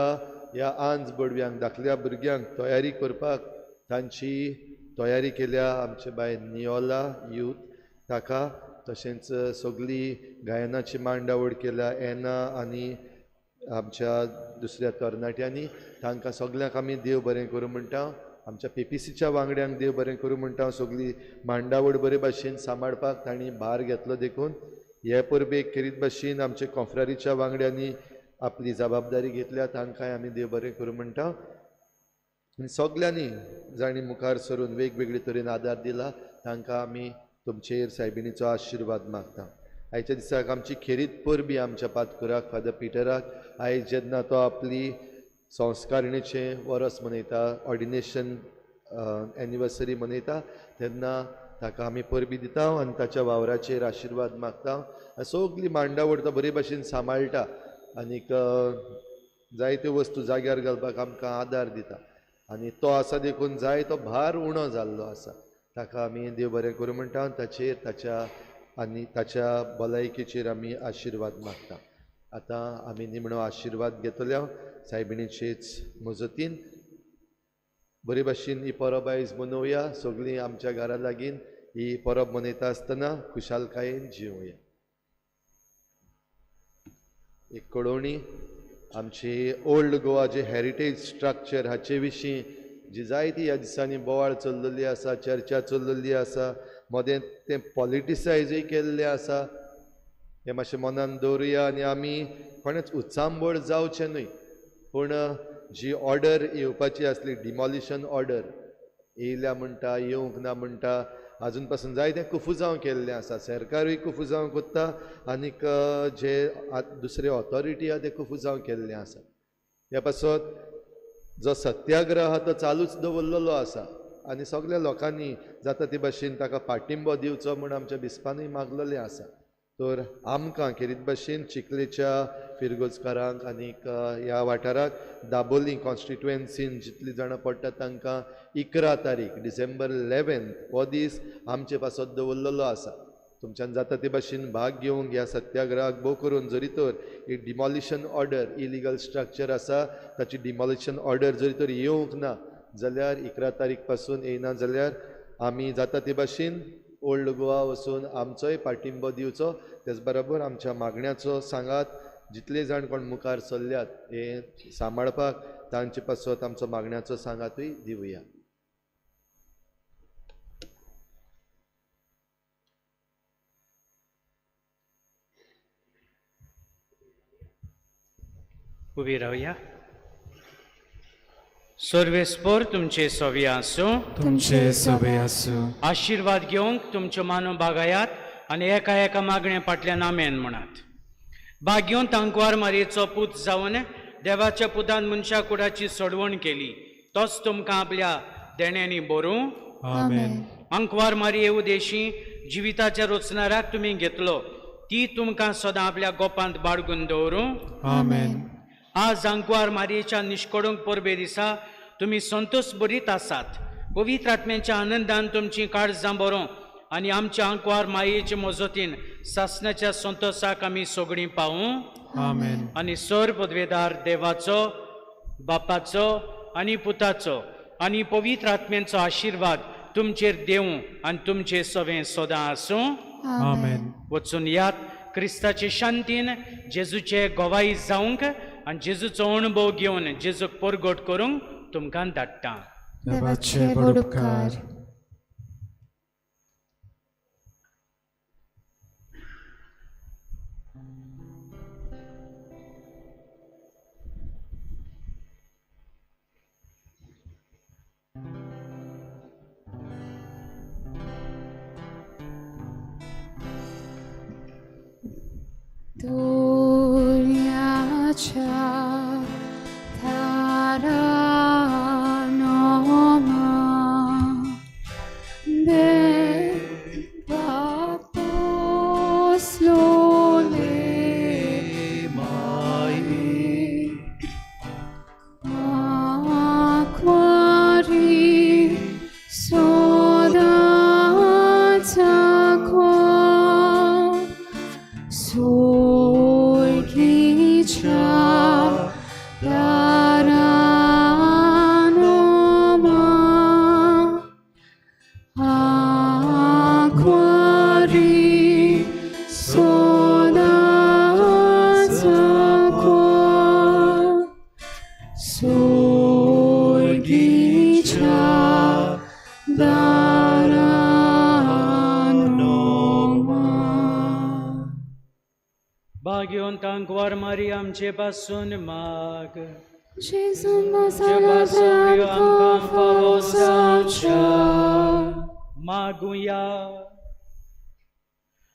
Speaker 2: ह्या आंज बडव्यांक, धाकल्या भुरग्यांक तयारी करपाक तांची तयारी केल्या आमचे बाय नियोला यूथ ताका, तशेंच सगळी गायनाची मांडावळ केल्या एना आनी आमच्या दुसऱ्या तरणाट्यांनी, तांकां सगल्यांक आमी देव बरें करूं म्हणटा. आमच्या पीपीसीच्या वांगड्यांक देव बरें करूं म्हणटा. सगळी मांडावळ बरे भाशेन सांबाळपाक तांणी भार घेतलो देखून हे परबेक खेरीत भाशेन आमचे कॉफ्रारीच्या वांगड्यांनी आपली जबाबदारी घेतल्या, तांकांय आमी देव बरें करूं म्हणटा. आनी सगल्यांनी जांणी मुखार सरून वेगवेगळे तरेन आदार दिला तांकां आमी तुमचेर सायबिणीचो आशिर्वाद मागता. आयच्या दिसाक आमची खेरीत परबी आमच्या पातकुराक फादर पिटराक. आयज जेन्ना तो आपली संस्कारणीचें वरस मनयता, ऑर्डिनेशन एनिवर्सरी मनयता, तेन्ना ताका आमी परबी दिता आनी ताच्या वावराचेर आशिर्वाद मागता. सगली मांडावळ तो बरे भाशेन सांबाळटा आनीक जायत्यो वस्तू जाग्यार घालपाक आमकां आदार दिता आनी तो आसा देखून जायतो भार उणो जाल्लो आसा. ताका आमी देव बरें करूं म्हणटा. ताचेर ताच्या आनी ताच्या भलायकेचेर आमी आशिर्वाद मागता. आतां आमी निमणो आशिर्वाद घेतल्या सायबिणीचेच मजतीन. बरे भाशेन ही परब आयज मनोवया. सगळीं आमच्या घरा लागीं ही परब मनयता आसतना खुशालकायेन जिवया. एक कळोवणी, आमची ओल्ड गोवा जे हेरिटेज स्ट्रक्चर हाचे विशीं जी जायती ह्या दिसांनी बोवाळ चल्लेली आसा, चर्चा चल्लेली आसा, मदें तें पॉलिटिसायजूय केल्लें आसा, हें मातशें मनान दवरुया आनी आमी कोणेच उचांबळ जावचें न्हय. पूण जी ऑर्डर येवपाची आसली, डिमॉलिशन ऑर्डर येयल्या म्हणटा, येवंक ना म्हणटा, आजून पासून जायतें कुफुजांव केल्लें आसा. सरकारूय कुफुजांव करता आनीक जे दुसरे ऑथॉरिटी आहा ते कुफुजांव केल्लें आसा. ह्या पासत जो सत्याग्रह आहा तो चालूच दवरलेलो आसा आनी सगल्या लोकांनी जाता ते भाशेन ताका पाठिंबो दिवचो म्हूण आमच्या बिस्पानूय मागलेलें आसा. तर आमकां खेरीत भाशेन चिखलेच्या फिरगोजकारांक आनीक ह्या वाठाराक दाबोली कॉन्स्टिट्युएन्सीन जितलीं जाणां पडटा तांकां 11 तारीख डिसेंबर 11 हो दीस आमचे पासत दवरलेलो आसा. तुमच्यान जाता ते भाशेन भाग घेवंक ह्या सत्याग्रहाक भोव करून जरी तर ही डिमॉलिशन ऑर्डर इलिगल स्ट्रक्चर आसा ताची डिमॉलिशन ऑर्डर जरी तर येवंक ना जाल्यार 11 तारीख पासून येयना जाल्यार आमी जाता ते भाशेन ओल्ड गोवा वचून आमचोय पाठिंबो दिवचो. तेच बरोबर आमच्या मागण्याचो सांगात जितले जाण कोण मुखार सरल्यात हें सांबाळपाक तांचे पासत आमचो मागण्याचो सांगातूय दिवया.
Speaker 4: उबी रावया. सर्वेस्पोर तुमचे सवे आसूं,
Speaker 11: तुमचे सवे आसूं.
Speaker 4: आशिर्वाद घेवंक तुमच्यो मानो बागायात आनी एका एका मागण्या फाटल्यान आमेन म्हणात. भाग्योन तांकवार मारयेचो पूत जावन देवाच्या पुतान मनशा कुडाची सोडवण केली, तोच तुमकां आपल्या देण्यांनी बरूं.
Speaker 11: आमेन.
Speaker 4: आंकवार मारये उदेशी जिविताच्या रोचणाराक तुमी घेतलो, ती तुमकां सदां आपल्या गोपांत बाळगून दवरूं.
Speaker 11: आमेन.
Speaker 4: आज आंकवार मारयेच्या निश्कडूंक परबे दिसा तुमी संतोष बरीत आसात. पवित्र आत्म्यांच्या आनंदान तुमची काळजां बरों आनी आमच्या आंकवार मायेचे मजतीन सासणाच्या संतोषाक आमी सगळीं पावूं.
Speaker 11: आमेन.
Speaker 4: आनी सर पदवेदार देवाचो, बापाचो आनी पुताचो आनी पवित्र आत्म्यांचो आशिर्वाद तुमचेर देवूं आनी तुमचे सवें सदां आसूं.
Speaker 11: आमेन.
Speaker 4: वचून यात क्रिस्ताचे शांतीन जेजूचे गवाई जावंक आनी जेजूचो अणभव घेवन जेजूक परगट करूंक तुमकां धाडटा.
Speaker 11: देवाचे व्हड उपकार.
Speaker 3: दुनियाच्या थारानोमा देवाक पोसलोले माये आंकवारी सदांच आंकवार सोडून
Speaker 4: भाग्यवंत आंकवार मारी आमचे पासून माग.
Speaker 3: जेजून
Speaker 4: आमच्या
Speaker 3: आमकां फावो जावच्यो.
Speaker 4: मागुया.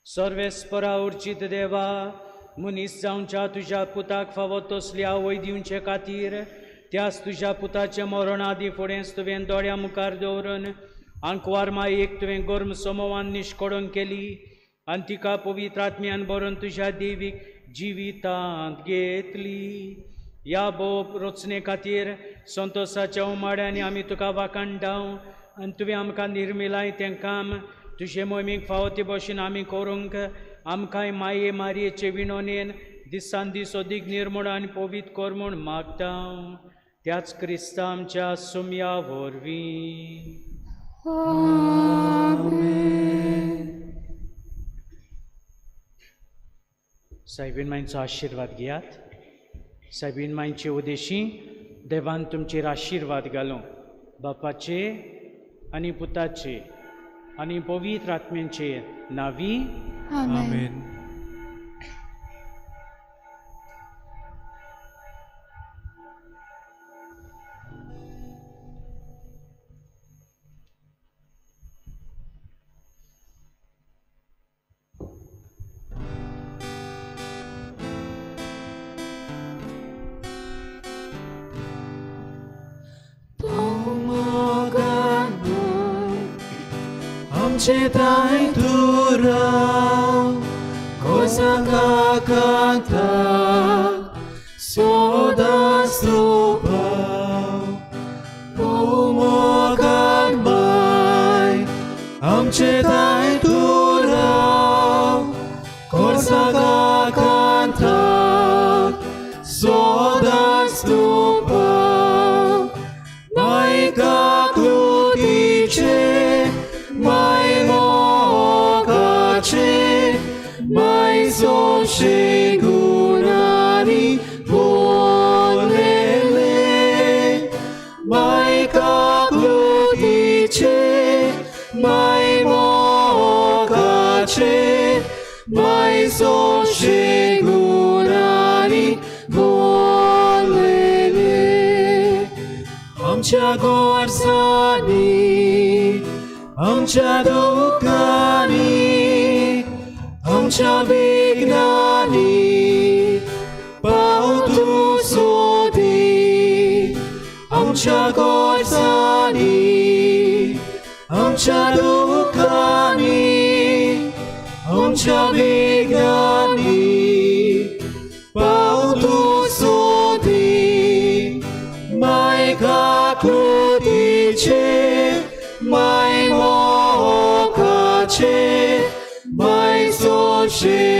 Speaker 4: सर्वेस्परा उर्जीत देवा, मनीस जावच्या तुज्या पुताक फावो तसली आवय दिवचे खातीर त्याच तुज्या पुताचें मरण आदी फुडेंच तुवें दोळ्या मुखार दवरून आंकवार मायेक तुवें गर्म समोवान निश्कडून केली आनी तिका पवित्र आत्म्यान भरून तुज्या देवीक जिवितांत घेतली. ह्या भोव रचणे खातीर संतोसाच्या उमाड्यांनी आमी तुका वाखाणटाव आनी तुवें आमकां निर्मिलाय तें काम तुजे मोहिमेक फावो ते भशेन आमी करूंक आमकांय माये मारयेचे विणोनेन दिसान दीस अदीक निर्मूण आनी पवित्र कर म्हूण मागता. त्याच क्रिस्ता आमच्या सुमया वरवीं. सायबीन मांयचो आशिर्वाद घेयात. सायबीन मांयचे उदेशी देवान तुमचेर आशिर्वाद घालूं. बापाचे आनी पुताचे आनी पवित्र आत्म्यांचे नावी.
Speaker 3: आमेन.
Speaker 1: आमचे ताय तूं राव कोसांका कांता सोदांच तूं पाव. मोगान माय आमचे ताय तूं राव कोसांका कांता सोदांच तूं पाव. मायका कृतीचे माय मोगाचे माय सोशे गुणांनी बोलले. माय काकृतीचे माय मोगाचे माय सोशे गुणांनी बोलले. आमच्या गोरसांनी आमच्या दुख्खांनी आमच्या विघ्नांनी पाव तूं सोदी. आमच्या गोरसांनी आमच्या दुख्खांनी आमच्या विघ्नांनी पाव तूं सोदी. माय काकृतीचे माय मोगाचे माय सोशे